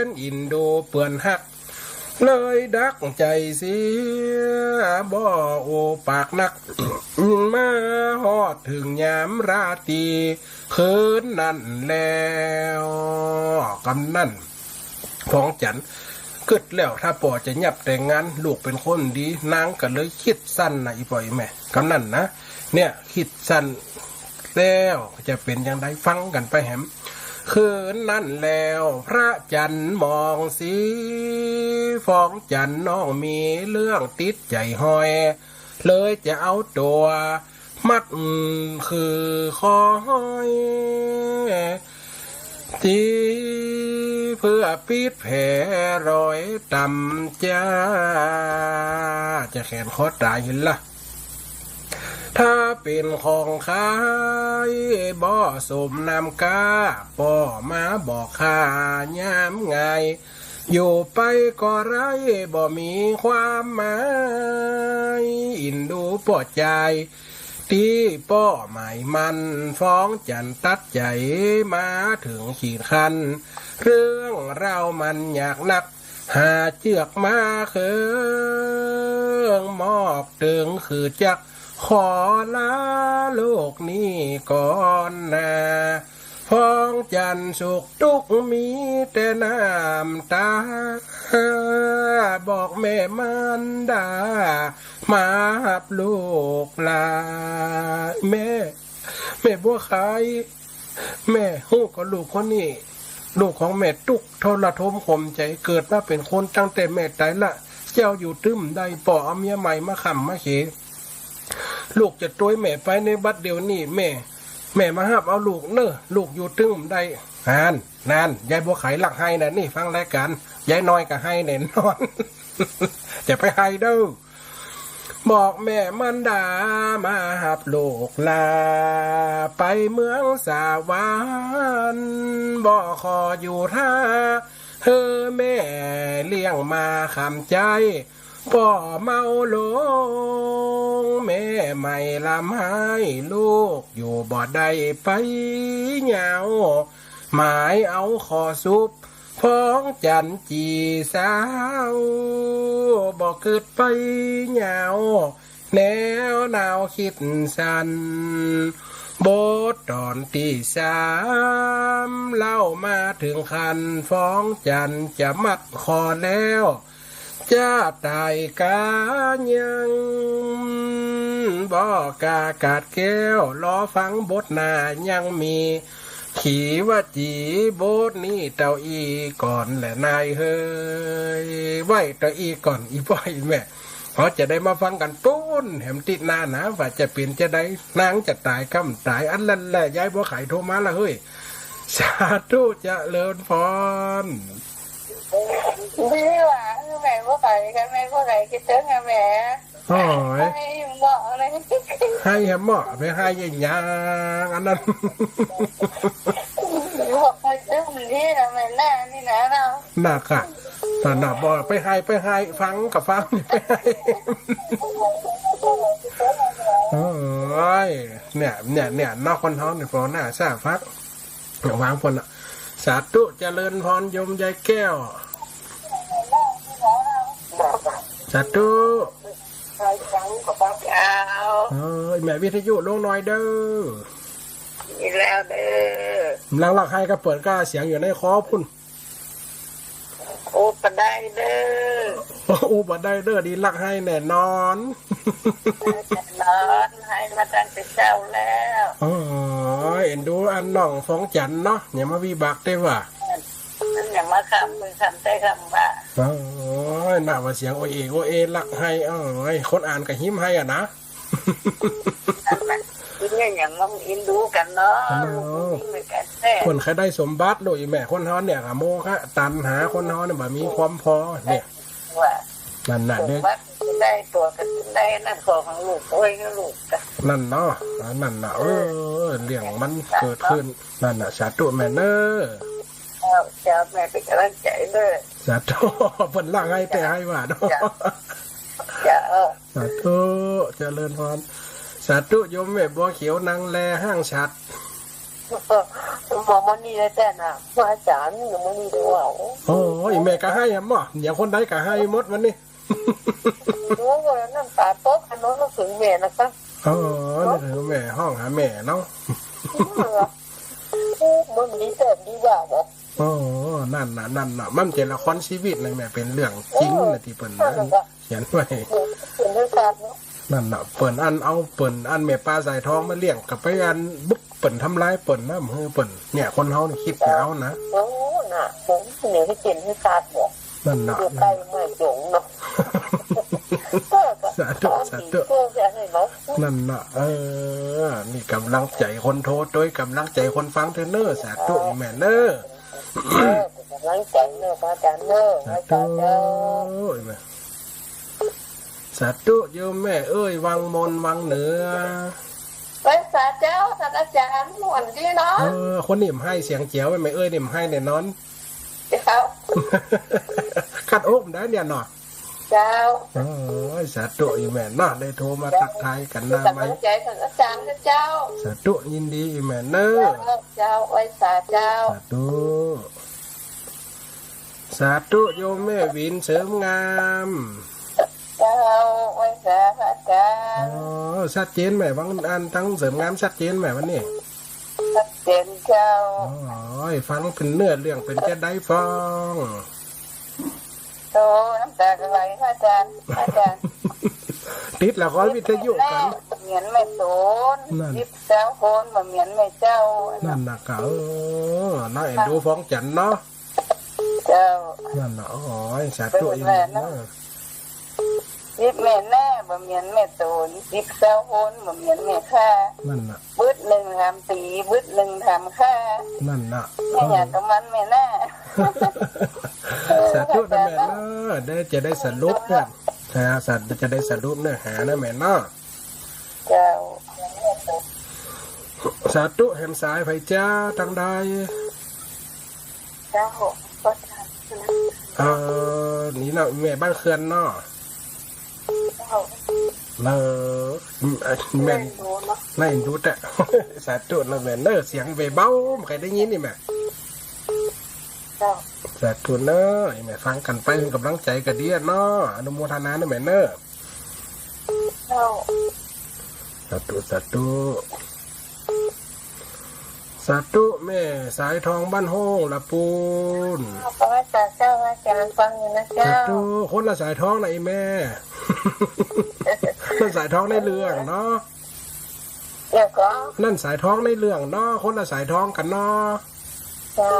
นอินดูเปื้อนฮัก เลยดักใจ๋เสีย บ่อู้ปากนัก มาฮอดเถิงยามราตรี คืนนั้นแล้ว กำนั้น ฟองจันทร์กึ๊ดแล้ว ถ้าป้อจะยับแต่งงาน ลูกเป๋นคนดี นางก็เลยกึ๊ดสั้นนะ อี่ป้ออี่แม่ กำนั้นนะ เนี่ย กึ๊ดสั้นแล้วจะเป๋นอย่างใด ฟังกั๋นไปแหม คืนนั้นแล้ว พระจันทร์มองสี ฟองจันทร์น้องมีเรื่องติดใจ๋ห้อย เลยจะเอาตั๋ว มัดคือคอย ตี้เปื้อปิดแผลรอยตำจ้า จะแขนคอต๋ายหั้นละ ถ้าเป๋นของใค่บ่สมน้ำก้า ป้อมาบอกข้ายามง่าย อยู่ไปก็ไร้บ่มีความหมาย อินดูป้อจาย ตี้ป้อหมายมั่น ฟ้องจันตัดใจ๋มาเถิงขีดขั้น เรื่องราวมันยากนัก หาเจื้อมาเคิง มอกเถิงคือจัก ขอลาโลกนี้ก่อนนา ฟ้องจันสุขตุ๊กข์มีแต่น้ำตา บอกแม่มารดา มาฮับลูกหล้า แม่ แม่บัวไข่ แม่ฮู้ก่อลูกคนนี้ ลูกของแม่ตุ๊กทรโทมขมใจ๋ เกิดมาเป๋นคนตั้งแต่แม่ต๋ายละ เจ้าอยู่ตึ้มได้ ป้อเอาเมียใหม่มาค้ำมาเข ลูกจะตวยแม่ไปในบัดเดี๋ยวนี้ แม่ แม่มาฮับเอาลูกเน่อ ลูกอยู่ตึ้มได้ นั่น นั่น ยายบัวไข่ลักไห้นะนี่ ฟังรายก๋าน ยายน้อยก็ไห้แน่นอน จะไปไห้เด้อ บอกแม่มารดามาฮับลูกหล้า ไปเมืองสวรรค์ บ่ขออยู่ถ้า หื้อแม่เลี้ยงมาค้ำใจ๊ ป้อเมาหลง แม่ใหม่ร่ำไห้ ลูกอยู่บ่ได้ไปยาว หมายเอาขอสุบ ฟ้องจันจี๋สาว บ่กึ๊ดไปยาว แนวหนาวคิดสั้น บทต๋อนตี้สาม เล่ามาเถิงขั้น ฟ้องจันจะมัดคอแล้ว จะต๋ายกายัง บ่กล้ากาดแก้ว รอฟังบทหน้ายังมี ขีวจีบทนี้เต้าอี้ก่อนแหละนายเฮย ไหว้เต้าอี้ก่อน อี่ป้ออี่แม่ เฮาจะได้มาฟังกั๋นปู๊นแหมตี้หน้านะ ว่าจะเป๋นจาใด นางจะต๋ายก้ำต๋าย อันนั้นแหละ ยายบัวไข่โทรมาละเฮ้ย สาธุเจริญพร ดีว่าแม่บัวไข่กับแม่บัวไข่กึ๊ดเถิงอะแม่ โอ้ย ไห้เหมาะเลย ไห้แหมเหมาะ ไปไห้อย่างอันนั้น บอกไปตึ้มดีนะแม่หน้านี่นะเรา น่ะค่ะ น่ะ น่ะ บอกไปไห้ ไปไห้ ฟังกับฟัง ไปไห้ โอ้ย เนี่ย เนี่ย เนี่ย เนาะ คนเฮานี่ ปอหน้าซ่าฟัก วางพ่นน่ะ สาธุเจริญพรโยมยายแก้ว สาธุ เออ แม่วิทยุลงหน่อยเด้อ มีแล้วเด้อ กำลังลักไห้กับเปิดก้าเสียงอยู่ในคอพุ้น อู้บ่ได้เด้อ อู้บ่ได้เด้อ ดีลักไห้แน่นอน แน่นอน ไห้มาตั้งแต่เช้าแล้ว โอ้ย เอ็นดูอันน้องฟองจันเนาะ อย่ามาวิบากได้ว่า มันอย่ามาค้ำมือค้ำใต้ค้ำบ่า โอ้ย น่าว่าเสียงโอเอ โอเอ ลักไห้ โอ้ย คนอ่านก็หิ้มไห้อะนะ นั่นแหละ กินเนี่ยอย่างมองอินดูกันเนาะ ฮัลโหล ลูกผู้หญิงเหมือนกันแท้ เปิ้นใค่ได้สมบัติลูก อีแม่คนเฮาเนี่ย กะโมฆะตัณหา คนเฮาเนี่ยบ่มีความพอเนี่ย ว่า นั่นน่ะ สมบัติได้ตั๋วกันได้นั่นของลูก โอ้ย ลูกจ้ะ นั่นเนาะ นั่นน่ะ เออ เรื่องมันเกิดขึ้น นั่นน่ะ สาธุแม่เน้อ เจ้า เจ้า แม่เป๋นก๋ำลังใจ๋เน้อ สาธุ เปิ้นลักไห้แต่ไห้ว่าเนาะ เจ้า เจ้า สาธุ เจริญพร สาธุ โยมแม่บัวเขียวนางแลห้างฉัตร หมอมอนี่เลยแต่น่ะ พระอาจารย์หมอมอนี่เลยว่า โอ้ย แม่ก็ไห้อะหมอ อย่างคนใดก็ไห้หมดวันนี้ โอ้ย น้ำต๋าตก อันนั้นนึกเถิงแม่นะคะ อ๋อ นึกเถิงแม่ ฮ้องหาแม่เนาะ เออ มันดีแต่ดีว่าบ่ อ๋อ นั่นน่ะ นั่นน่ะ มันเป๋นละครชีวิตนะแม่ เป๋นเรื่องจริงนะตี้เปิ้น นั่นน่ะ เขียนไว้ เป๋นเรื่องการเนาะ นั่นน่ะ เปิ้นอันเอา เปิ้นอันแม่ปลาสายทองมาเลี้ยง ก็ไปอันบุกเปิ้นทำลายเปิ้นนะ หื้อเปิ้น เนี่ย คนเฮานี่คิดจะเอานะ โอ้ น่ะ ผมเนี่ยให้เป๋นให้ขาดบ่ นั่นน่ะ อยู่ใกล้ไม่จงเนาะ สา สาธุ สาธุ นั่นน่ะ เออ นี่ก๋ำลังใจ๋คนโทร ตวยก๋ำลังใจ๋คนฟังเต๊อะเน่อ สาธุ อีแม่เน่อ เออ เป๋นก๋ำลังใจ๋เน่อ พระอาจ๋ารย์เน่อ สาธุ ไหว้สาเจ้า อีแม่ สาธุ โยมแม่เอ้ย วังมน วังเหนือ ไหว้สาเจ้า ท่านอาจ๋ารย์ ม่วนดีเนาะ เออ คนนี้บ่ไห้เสียงแจ๋ว แม่เอ้ยนี่บ่ไห้แน่นอน เจ้า คัดโอ๊กได้เนี่ยเนาะ เจ้า โอ้ย สาธุ อีแม่เนาะ ได้โทรมาทักทายกั๋นหน้าไมค์ ก๋ำลังใจ๋ท่านอาจ๋ารย์นะเจ้า สาธุ ยินดี อีแม่เน่อ เจ้า เจ้า ไหว้สาเจ้า สาธุ สาธุ โยมแม่หวินเสริมงาม เจ้า ไหว้สาพระอาจ๋ารย์ อ๋อ ชัดเจนไหม ฟังอันตังเสริมงาม ชัดเจนไหมวันนี้ ชัดเจนเจ้า โอ้ย ฟังเป๋นเนื้อเรื่องเป๋นจะใดฟ้อง โอ้ น้ำต๋าจะไหล พระอาจ๋ารย์ พระอาจ๋ารย์ ติดละครวิทยุกั๋น เหมือนแม่โตน นั่น สิบเศร้าคน บ่เหมือนแม่เจ้า นั่นน่ะกะ เออ น่าเอ็นดูฟ้องจันเนาะ เจ้า นั่นน่ะ โอ้ย สาธุ เออ อีแม่เน่อ สิบแม่นา บ่เหมือนแม่โตน สิบเศร้าคน บ่เหมือนแม่ข้า นั่นน่ะ บึดนึ่งทำตี๋ บึดนึ่งทำข้า นั่นน่ะ แม่อยากกับมันแม่นา สาธุนะแม่เน่อ ได้จะได้สรุปเนี่ย นะ สาธุ จะได้สรุปเนื้อหานะแม่เนาะ เจ้า สาธุ แหมสายใผจ๊ะ ตังใด เจ้า ก็จะ เอ่อ นี่เนาะ แม่บ้านเขื่อนเนาะ เจ้า เออ แม่น แม่นดูเนาะ แม่นดูแต่ สาธุนะแม่เน่อ เสียงเบาๆ บ่ใค่ได้ยินนี่แม่ เจ้า สาธุเน่อ แม่ฟังกั๋นไปเป๋นก๋ำลังใจ๋กั๋นดีอะเนาะ อนุโมทนาเน่อแม่เน่อ เจ้า สาธุ สาธุ สาธุ แม่สายทองบ้านโฮ่งละปูน ขอไหว้สาเจ้า พระอาจ๋ารย์ฟังอยู่นะเจ้า สาธุ คนละสายทองนะอีแม่ นั่นสายทองในเรื่องเนาะ เดี๋ยวก่อน นั่นสายทองในเรื่องเนาะ คนละสายทองกั๋นเนาะ เจ้า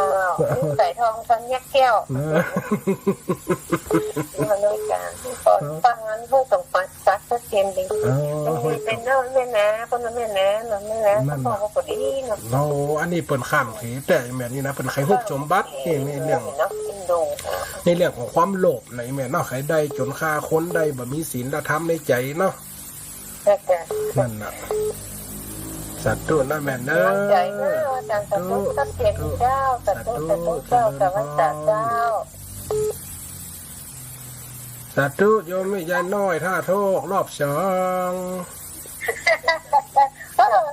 สายทองทองแยกแก้ว เออ มาด้วยกัน ขอฟังอันผู้สมบัติสักเปอร์เซ็นต์ดี เออ เป็นเรื่องแม่นา คนละแม่นา เนาะแม่นา นั่นน่ะ พ่อก็ดีเนาะ เนาะ อันนี้เปิ้นข้ามเขตแต่แม่นี่นะ เปิ้นใค่ฮูบสมบัติ นี่ ในเรื่อง เนาะ เอ็นดู ในเรื่องของความโลภนะอีแม่เนาะ ใค่ได้จ๋นฆ่าคน ได้บ่มีศีลธรรมในใจ๋เนาะ นั่นน่ะ สาธุนะแม่เน่อ สาธุ สาธุ สาธุ สาธุเจ้า สาธุ สาธุเจ้า สาธุ โยมแม่ยายน้อยท่าโทกรอบสอง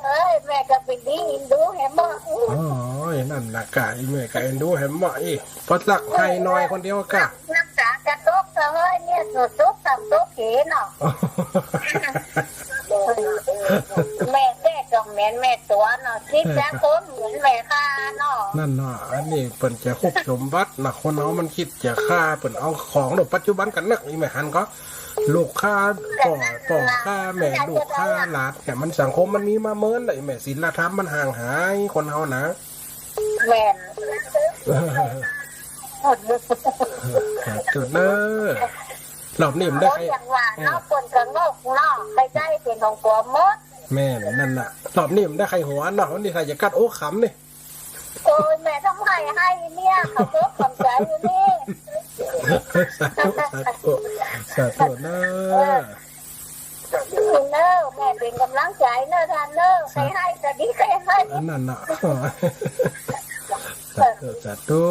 เอ้ย แม่ก็เป๋นดีเอ็นดูแหมเนาะ โอ้ย นั่นน่ะกะ อีแม่ก็เอ็นดูแหมเนาะ อี ปอสักไห้หน่อยคนเดียวกะ น้ำต๋าจะตกเฮ้ย เนี่ย สุดๆ ต่ำตกเขเนาะ แม่แต๊จ๋องแม่นแม่ตั๋วเนาะ คิดจะคนเหมือนแม่ข้าเนาะ นั่นเนาะ อันนี้เปิ้นจะฮูบสมบัตินะ คนเฮามันคิดจะฆ่า เปิ้นเอาของเนาะ ปัจจุบันกั๋นนัก อีแม่หันก็ ลูกฆ่าป้อ ป้อฆ่าแม่ ลูกฆ่าหลาน แต่มันสังคมมันมีมาเมินเลย แม่ศีลธรรมมันห่างหาย คนเฮานะ แม่น สาธุเน่อ รอบนี้มันได้ใค่ อย่างว่าเนาะ เปิ้นก็งกเนาะ ใค่ได้เป๋นของกั๋วหมด แม่น นั่นน่ะ รอบนี้มันได้ใค่หัวเนาะ วันนี้ใค่จะกัดโอ๊กขำนี่ โอ้ย แม่ทำไห้ไห้เนี่ย ขอบคุณขอบใจ๋อยู่นี่ สาธุ สาธุ สาธุเน่อ เออ เน่อ แม่เป๋นก๋ำลังใจ๋เน่อ ต้านเน่อ ใค่ไห้ก็ดี ใค่ไห้ อันนั้นน่ะ สาธุ สาธุ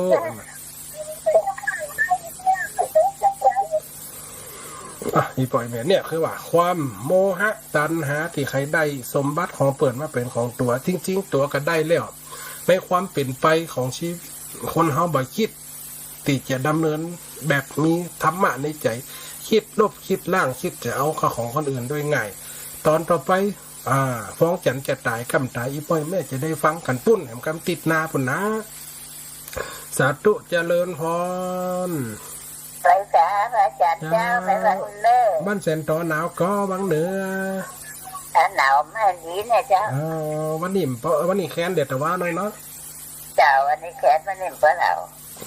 อ่ะ อีป้อยแม่เนี่ยคือว่าความโมหะตัณหาตี้ใค่ได้สมบัติของเปิ้นมาเป๋นของตั๋ว จริงๆ ตั๋วก็ได้แล้ว ในความเป๋นไปของชีวิตคนเฮาบ่คิดตี้จะดำเนินแบบมีธรรมะในใจ๋ คิดลบคิดล้าง คิดจะเอาเข้าของคนอื่นโดยง่าย ต๋อนต่อไป อ่า ฟ้องจันจะต๋าย ก้ำต๋าย อีป้อยแม่จะได้ฟังกั๋นปู้น แหมกำติดหน้าปู้นนะ สาธุเจริญพร ไปสาพระอาจ๋ารย์เจ้า เจ้า ไปวังเน่อ บ้านแสนต๋อหนาวก่อวังเหนือ อ่า หนาวมากดีเนี่ยเจ้า เออ วันนี้เปิ้น วันนี้แคนแดดตะวันหน่อยเนาะ เจ้า วันนี้แคน วันนี้เปิ้นหนาว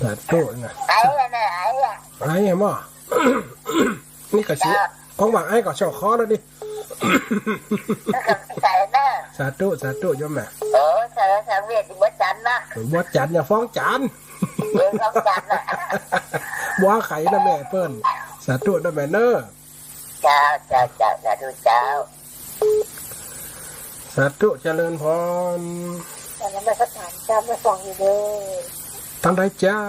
สาธุนะ ไอ้อะเนี่ย ไอ้อะ ไอ้อะหมอ นี่ก็เสียง เจ้า ของบ่าวไอ้ก็เฉาะคอแล้วนี่ ใส่นะ สาธุ สาธุ โยมแม่ เออ ใส่ ใส่เวียนบ่จันนะ บ่จัน อย่าฟ้องจัน เออ ฟ้องจันนะ บ่ใค่นะแม่เปิ้น สาธุนะแม่เนอะ เจ้า เจ้า เจ้า สาธุเจ้า สาธุ เจริญพร นมัสการเจ้า แม่ฟังอยู่เด้อ ตางใดเจ้า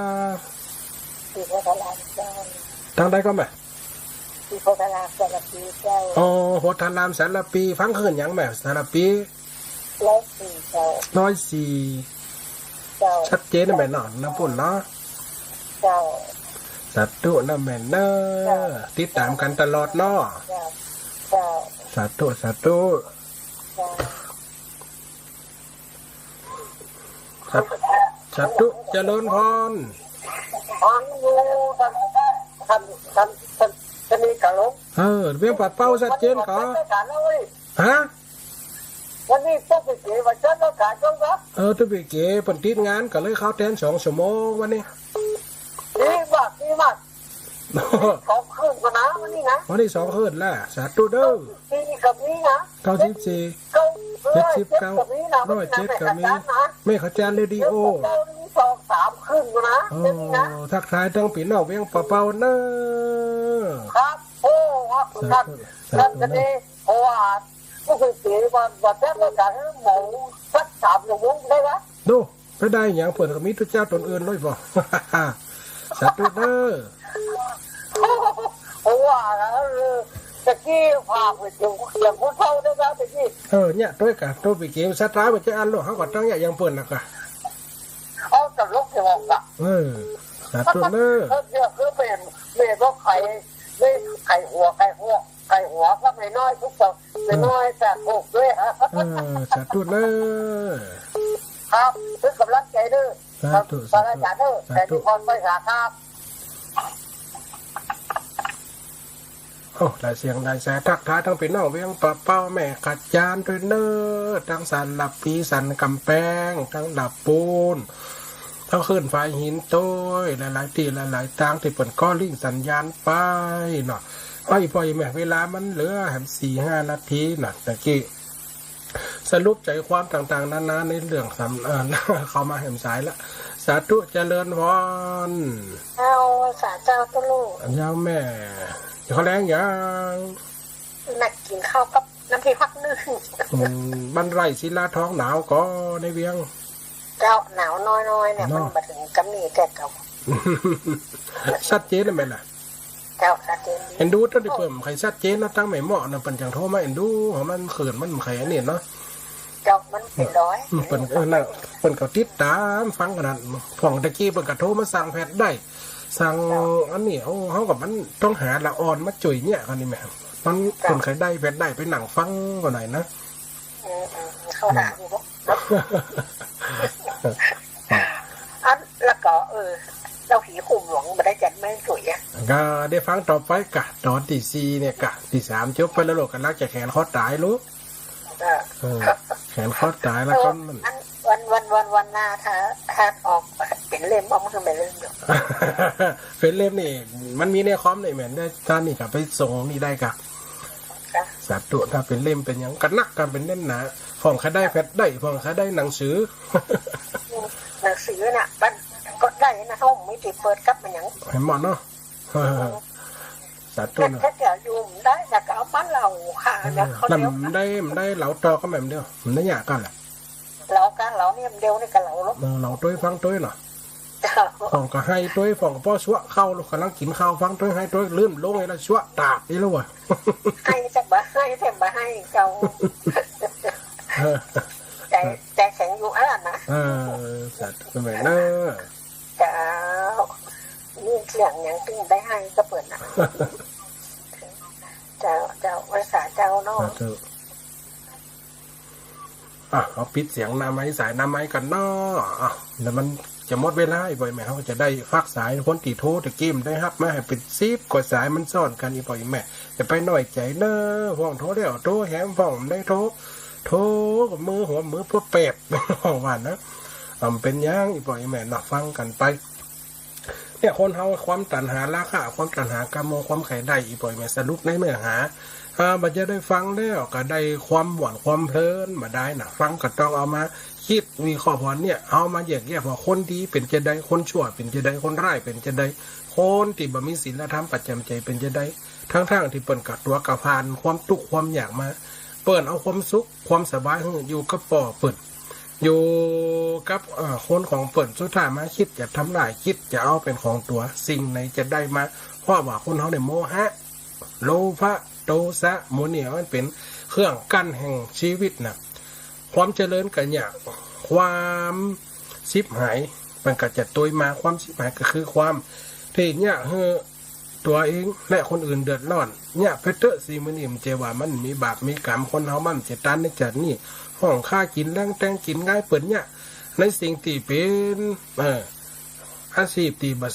ศรีโพธารามเจ้า ตางใดก็แม่ ศรีโพธารามสารภีเจ้า อ๋อ โพธารามสารภี ฟังคลื่นหยังแม่ สารภี ร้อยสี่เจ้า ร้อยสี่ เจ้า ชัดเจนนะแม่เนาะ น้ำปุ้นเนาะ เจ้า สาธุนะแม่เนอะ เจ้า ติดต๋ามกั๋นตลอดเนาะ เจ้า เจ้า สาธุ สาธุ เจ้า สา สาธุ เจริญพร อ๋อ ท่าน ท่าน ท่าน ท่านนี่กะหลง เออ เวียงป่าเป้าชัดเจนก่อ ฮะ วันนี้ตุ๊กปีเก๋มาเชิญแล้วขายจ้องครับ เออ ตุ๊กปีเก๋เปิ้นติดงานก็เลยเข้าแตนสองชั่วโมงวันนี้ ดีมาก ดีมาก สองคลื่นก่อนะวันนี้นะ วันนี้สองคลื่นแล้ว สาธุเด้อ สี่ก็มีนะ เก้าสิบสี่ เก้า เจ็ดสิบเก้า ก็มีนะ ร้อยเจ็ดก็มี แม่ขจารย์เรดิโอ เดี๋ยวผมเอาสองสามคลื่นก่อนะ โอ้ วันนี้นะ ทักทายตังปี้น้องเวียงป่าเป้าเนอะ ครับ โอ้ ครับ สาธุ ครับ สาธุ ครับ เนอะ เพราะว่า ก็คือเสียวัน วันแรกก็จะให้เหมาสักสามชั่วโมงได้ปะ ดู ไปได้หยังเปิ้นก็มีตุ๊เจ้าต๋นอื่นเลยบ่ สาธุเด้อ เพราะว่า เออ ตะกี้ฝากไปถึงเสียงผู้เฒ่าได้ปะตะกี้ เออ เนี่ย ตวยกะ ตวยไปเก็บสตาร์ทไปจะอันโลด เฮาก็ต้องเนี่ยอย่างเปิ้นน่ะกะ เอาตลกเถอะกะ เออ สาธุเด้อ เออ เนี่ย คือเป็น เนี่ยก็ไข เนี่ย ไขหัว ไขหัว ไขหัวก็ไม่น้อยทุกคน ไม่น้อยจากถูกด้วย เออ สาธุเด้อ ครับ คือกำลังใจเด้อ สาธุ ครับ สาธุ อาจารย์เด้อ สาธุ แต่ที่พรไปหาครับ โอ้ หลายเสียงหลายสาย ทักทายตังปี้น้องเวียงป่าเป้า แม่ขจารย์ตวยเนอะ ตังสารภี สันก๋ำแปง ตังดาบปูน ตังคลื่นฝายหินตวย หลายๆ ตี้หลายๆ ตางตี้เปิ้นก็ลิงก์สัญญาณไปเนาะ เอา อี่ป้ออี่แม่ เวลามันเหลือแหมสี่ห้านาทีน่ะ ตะกี้ สรุปใจ๋ความต่างๆ นานาในเรื่องสำ เอ่อ เข้ามาแหมสายละ สาธุเจริญพร เจ้า สาเจ้าตุ๊ลูก เจ้าแม่ ข้าวแลงยัง นักกิ๋นข้าวกับน้ำพริกผักนึ่ง อืม บ้านไร่ศิลาทองหนาวก่อในเวียง เจ้า หนาวน้อยๆ เนี่ย เนาะ มันบ่เถิงกะมีแต่เก่า ชัดเจนนะแม่น่ะ เจ้า ชัดเจนดี เอ็นดูต้นตี้เปิ้นบ่ใค่ชัดเจนเนาะ ตังแม่เมาะน่ะ เปิ้นจั่งโทรมาเอ็นดู เพราะมันเขิน มันบ่ใค่อันนี้เนาะ เจ้า มันเป๋นดอย อืม เปิ้น เออ น่ะ เปิ้นก็ติดต๋ามฟังขนาด พ่องตะกี้เปิ้นก็โทรมาสั่งแผดได้ สั่ง เจ้า อันนี้ โอ้ เฮาก็มันต้องหาละอ่อนมาจุ่ยเนี่ย อันนี้แม่ มัน เจ้า เปิ้นใค่ได้แผดได้ไปนั่งฟังก่อหน้อยนะ อืม อืม เข้าหาอยู่เนาะ อัน แล้วก็ เออ เจ้าผีคุ้มหลวงบ่ได้จัดแม่นสวยอะ ก็ได้ฟังต่อไปกะ ต๋อนตี้สี่เนี่ยกะ ตี้สามจบไปแล้วลูก ก๋ำลังจะแขนคอต๋ายลูก เออ เออ แขนคอต๋ายแล้วก็ เออ มัน อัน วัน วัน วัน วันหน้าถ้า ถ้าออกเป๋นเล่ม ออกมาเป๋นเล่มอยู่ เป๋นเล่มนี่ มันมีในคอมนี่แม่นได้ ต้านนี่ก็ไปส่งนี่ได้กะ ค่ะ สาธุ ถ้าเป๋นเล่มเป๋นหยังก็นักกะเป๋นเล่มหนา พ่องใค่ได้แผดได้ พ่องใค่ได้หนังสือ หนังสือน่ะ มันก็ได้นะ เฮามีตี้เปิดกับมันหยัง แหมเนาะ เออ สาธุ แต่ เนาะ ถ้าจะอยู่ได้นะ ก็เอามาเล่าค่ะ เออ นะ เขา แล้ว เดียว มันได้ มันได้เล่าต่อก็แบบเดียว มันได้ยากกันแหละ เล่ากัน เล่าเนี่ยเดียวนี่ก็เล่าเนาะ เออ เล่าตวยฟังตวยเนาะ เจ้า พ่องก็ไห้ตวย พ่องก็ป้อซัวะเข้า ก๋ำลังกิ๋นข้าวฟังตวย ไห้ตวย ลืมลงไอ้ละซัวะตาดนี่แล้ววะ ไห้แต่บ่ ไห้แต่บ่ไห้เจ้า เออ ใจ๋ ใจ๋แข็งอยู่อันนั้นนะ เออ สาธุแม่เนอะ เจ้า มีเสียงหยังตึงได้ไห้ก็เปิ้นน่ะ เจ้า เจ้า ไหว้สาเจ้าเนาะ สาธุ อ่ะ เอาปิดเสียงหน้าไมค์ สายหน้าไมค์ก่อนเนาะ อ่ะ แล้วมันจะหมดเวลา อี่ป้ออี่แม่ เฮาก็จะได้ฟักสายคนตี้โทรตะกี้ได้ฮับมา หื้อเป๋นสิบกว่าสายมันซ้อนกั๋น อี่ป้ออี่แม่ จะไปน้อยใจ๋เนอะ พ่องโทรแล้วโทรแหม พ่องบ่ได้โทร โทรก็มือหัวมือปวดแปบ พ่องว่านะ อ่ะ บ่เป๋นหยัง อี่ป้ออี่แม่เนาะ ฟังกั๋นไป เนี่ยคนเฮาความตัณหาราคะ ความตัณหากาม ความใค่ได้ อี่ป้ออี่แม่ สรุปในเนื้อหา อ่า บ่าจะได้ฟังแล้วก็ได้ความม่วนความเพลินบ่าดายนะ ฟังก็ต้องเอามากึ๊ดวิเคราะห์ผ่อนเนี่ย เอามาแยกแยะว่าคนดีเป๋นจาใด คนชั่วเป๋นจาใด คนร้ายเป๋นจาใด คนตี้บ่มีศีลธรรมประจ๋ำใจ๋เป๋นจาใด ทั้งๆ ตี้เปิ้นก็ตั๋วก็ผ่านความตุ๊กข์ความยากมา เปิ้นเอาความสุขความสบายหื้ออยู่กับป้อเปิ้น อยู่กับ เอ่อ คนของเปิ้น สุดท้ายมากึ๊ดจะทำร้าย กึ๊ดจะเอาเป๋นของตั๋ว สิ่งไหนจะได้มา เพราะว่าคนเฮาเนี่ยโมหะ โลภะ โทสะ หมู่เนี่ยมันเป๋นเครื่องกั้นแห่งจีวิตนะ ความเจริญก็ยาก ความฉิบหายมันก็จะตวยมา ความฉิบหายก็คือความตี้เยียะหื้อตั๋วเองและคนอื่นเดือดร้อน เยียะไปเต๊อะ สิ่งหมู่นี้ บ่ใจ้ว่ามันมีบาปมีกรรม คนเฮามันจะตันในจาตินี้ ฮ้องค่ากิ๋นแลงแต่งกิ๋นงายเปิ้นเยียะ ในสิ่งตี้เป๋น เอ่อ อาชีพตี้บ่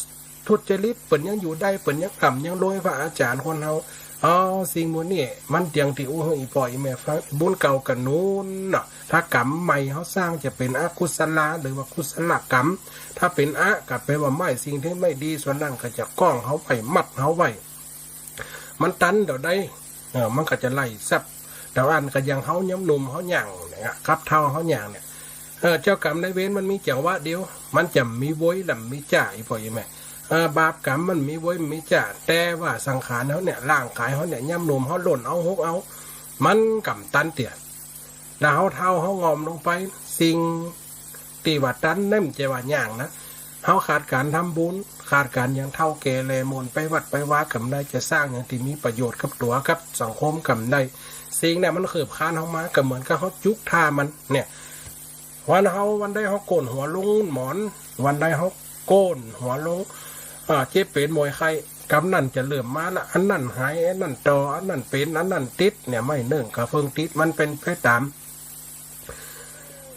ทุจริต เปิ้นยังอยู่ได้ เปิ้นยังร่ำยังรวย พระอาจ๋ารย์คนเฮา เอาสิ่งหมู่นี้ มันเตียงตี้อู้หื้ออี่ป้ออี่แม่ฟัง บุญเก่าก็หนุนเนาะ ถ้ากรรมใหม่เฮาสร้างจะเป๋นอกุศลา หรือว่ากุศลกรรม ถ้าเป๋นอะก็แปลว่าไม่ สิ่งตี้ไม่ดี ส่วนนั้นก็จะก้องเฮาไว้ มัดเฮาไว้ มันตันเดี๋ยวใด เออ มันก็จะไล่ซับ แต่ว่าอันก็อย่างเฮาย้ำหนุ่มเฮาหยั่งเนี่ย กับเฒ่าเฮาหยั่งเนี่ย เออ เจ้ากรรมนายเวรมันมีจังหวะเดียว มันจะมีโวยและมีจ้า อี่ป้ออี่แม่ เออ บาปกรรมมันมีโวยมีจ้า แต่ว่าสังขารเฮาเนี่ย ร่างกายเฮาเนี่ย ย้ำหนุ่มเฮาล่นเอาหกเอา มันก่ำตันเตื้อ แล้วเฮาเฒ่าเฮางอมลงไป สิ่งตี้ว่าตันนั้นบ่ใจ้ว่าหยั่งนะ เฮาขาดก๋านทำบุญ ขาดก๋านหยัง เฒ่าแก่แลหม่นไปวัดไปวาก่ำได้ จะสร้างหยังตี้มีประโยชน์กับตั๋วกับสังคมก่ำได้ สิ่งเนี่ยมันคืบคลานเฮามา ก็เหมือนกับเฮาจุกท่ามันเนี่ย วันเฮา วันใดเฮาโก้นหัวลงหมอน วันใดเฮาโก้นหัวลง อ่า เจ็บเป๋นมวยไข้ กรรมนั้นจะเริ่มมาละ อันนั้นหาย อันนั้นต่อ อันนั้นเป๋น อันนั้นติดเนี่ย ไม้เนิ่งก็เฟิงติด มันเป๋นไปต๋าม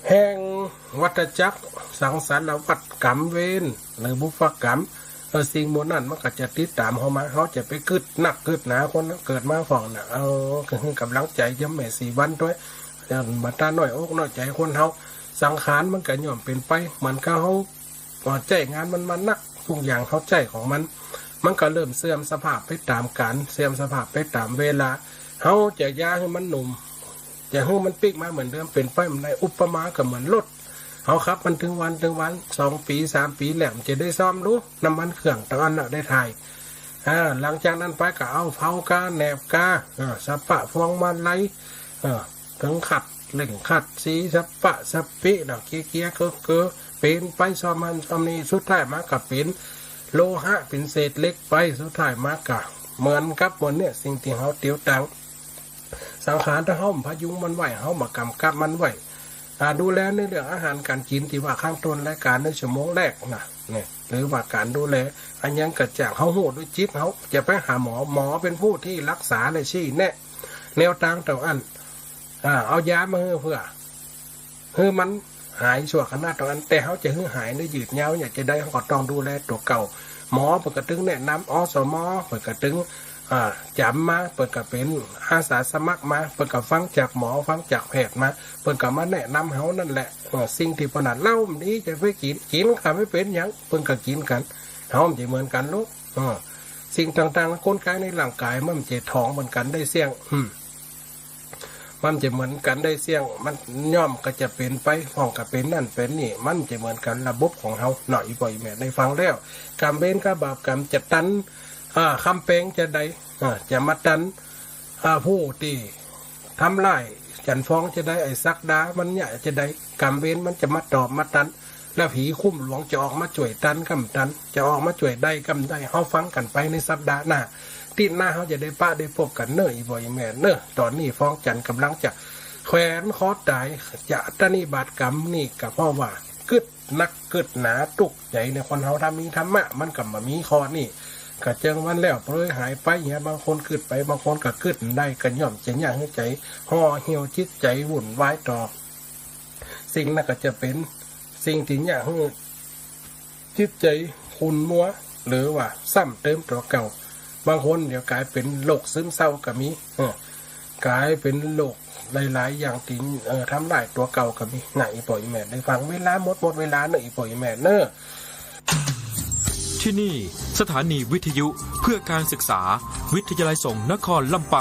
แห่งวัฏจักร สังสารวัฏ กรรมเวร หรือบุพกรรม เออ สิ่งหมู่นั้นมันก็จะติดต๋ามเฮามา เฮาจะไปกึ๊ดนักกึ๊ดหนา คนเกิดมาฟ้องน่ะ เออ ก็หื้อกำลังใจ๋ยำแม่ศรีวรรณตวย เออ บ่าตาน้อยอกน้อยใจ๋คนเฮา สังขารมันก็ย่อมเป๋นไป เหมือนกับเฮา เอ่อ ใจ๊งานมันมานัก ทุกอย่างเฮาใจ๊ของมัน มันก็เริ่มเสื่อมสภาพไปต๋ามกาล เสื่อมสภาพไปต๋ามเวลา เฮาจะเยียะหื้อมันหนุ่ม จะหื้อมันปิ๊กมาเหมือนเดิม เป๋นไปบ่ได้ อุปมาก็เหมือนรถ เฮาขับมันเถิงวันเถิงวัน สองปี๋ สามปี๋ แล้วมันจะได้ซ่อมดู น้ำมันเครื่องตะอันน่ะได้ถ่าย อ่า หลังจากนั้นไปก็เอาเผากา แหนบกา อ่า สะปะพวงมาลัย เออ เถิงขัด เร่งขัดสี สะปะสะปิ แล้วเกลี้ยๆ เกอๆ เป๋นไปซ่อมหั้นซ่อมนี่ สุดท้ายมาก็เป๋นโลหะ เป๋นเศษเหล็กไป สุดท้ายมาก็เหมือนกับวันเนี่ย สิ่งตี้เฮาเตียวตัง สังขารถ้าเฮาบ่พยุงมันไว้ เฮาบ่กำกับมันไว้ อ่า ดูแลในเรื่องอาหารก๋านกิ๋นตี้ว่าข้างต้นรายก๋านในชั่วโมงแรกนะ เนี่ย หรือว่าก๋านดูแลอะหยังก็จ้าง เฮาฮู้ด้วยจิตเฮา จะไปหาหมอ หมอเป๋นผู้ตี้รักษาและชี้แนะ แนวตางตรงอั้น อ่า เอายามาหื้อเปื้อ หื้อมันหายชั่วขณะตรงอั้น แต่เฮาจะหื้อหายหรือยืดยาวเนี่ยจะได้ เฮาก็ต้องดูแลตั๋วเก่า หมอเปิ้นก็ตึงแนะนำ อสม เปิ้นก็ตึง อ่า จ๋ำมา เปิ้นก็เป๋นอาสาสมัครมา เปิ้นก็ฟังจากหมอ ฟังจากแพทย์มา เปิ้นก็มาแนะนำเฮานั่นแหละ เออ สิ่งตี้เปิ้นน่ะ เหล้าบ่ดีจะไปกิ๋น กิ๋นก็บ่เป๋นหยัง เปิ้นก็กิ๋นกั๋น เฮาบ่ใจ้เหมือนกั๋นลูก เออ สิ่งต่างๆ กลไกในร่างก๋ายมันบ่ใจ้ถ่องเหมือนกั๋นได้เสี้ยง อืม มันบ่ใจ้เหมือนกั๋นได้เสี้ยง มันย่อมก็จะเป๋นไป พ่องก็เป๋นนั่นเป๋นนี่ มันบ่ใจ้เหมือนกั๋น ระบบของเฮาเนาะ อี่ป้ออี่แม่ได้ฟังแล้ว กรรมเวรกับบาปกรรมจะตัน อ่า กำแปงจาใด อ่า จะมาตัน อ่า ผู้ตี้ทำร้ายจั๋นฟ้องจาใด ไอ้ศักดามันเยียะจาใด กรรมเวรมันจะมาตอบมาตัน แล้วผีคุ้มหลวงจะออกมาจ้วยตันกำตัน จะออกมาจ้วยได้กำได้ เฮาฟังกั๋นไปในสัปดาห์หน้า ตี้หน้าเฮาจะได้ปะได้ปบกั๋นเน่อ อี่ป้ออี่แม่เน่อ ต๋อนนี้ฟ้องจั๋นก่ำลังจะแขวนคอต๋าย จะตะนิบาตกรรมนี่ก็เพราะว่ากึ๊ดนักกึ๊ดหนาตุ๊กใจ๋เนี่ย คนเฮาถ้ามีธรรมะมันก็บ่มีข้อนี้ ก็เจิงวันแล้วเปลยหายไปเหีย บางคนกึ๊ดไป บางคนก็กึ๊ดได้ ก็ย่อมจะเยียะหื้อใจ๋ห่อเหี่ยว จิตใจ๋วุ่นวายต่อ สิ่งนั้นก็จะเป๋นสิ่งตี้เยียะหื้อจิตใจ๋ขุ่นมัว หรือว่าซ้ำเติมตั๋วเก่า บางคนเดี๋ยวก๋ายเป๋นโรคซึมเศร้าก็มี เออ ก๋ายเป๋นโรคหลายๆ อย่างตี้ เออ ทำร้ายตั๋วเก่าก็มีนะ อี่ป้ออี่แม่ได้ฟัง เวลาหมด หมดเวลาเน่อ อี่ป้ออี่แม่เน่อ ที่นี่ สถานีวิทยุเพื่อการศึกษา วิทยาลัยสงฆ์นครลำปาง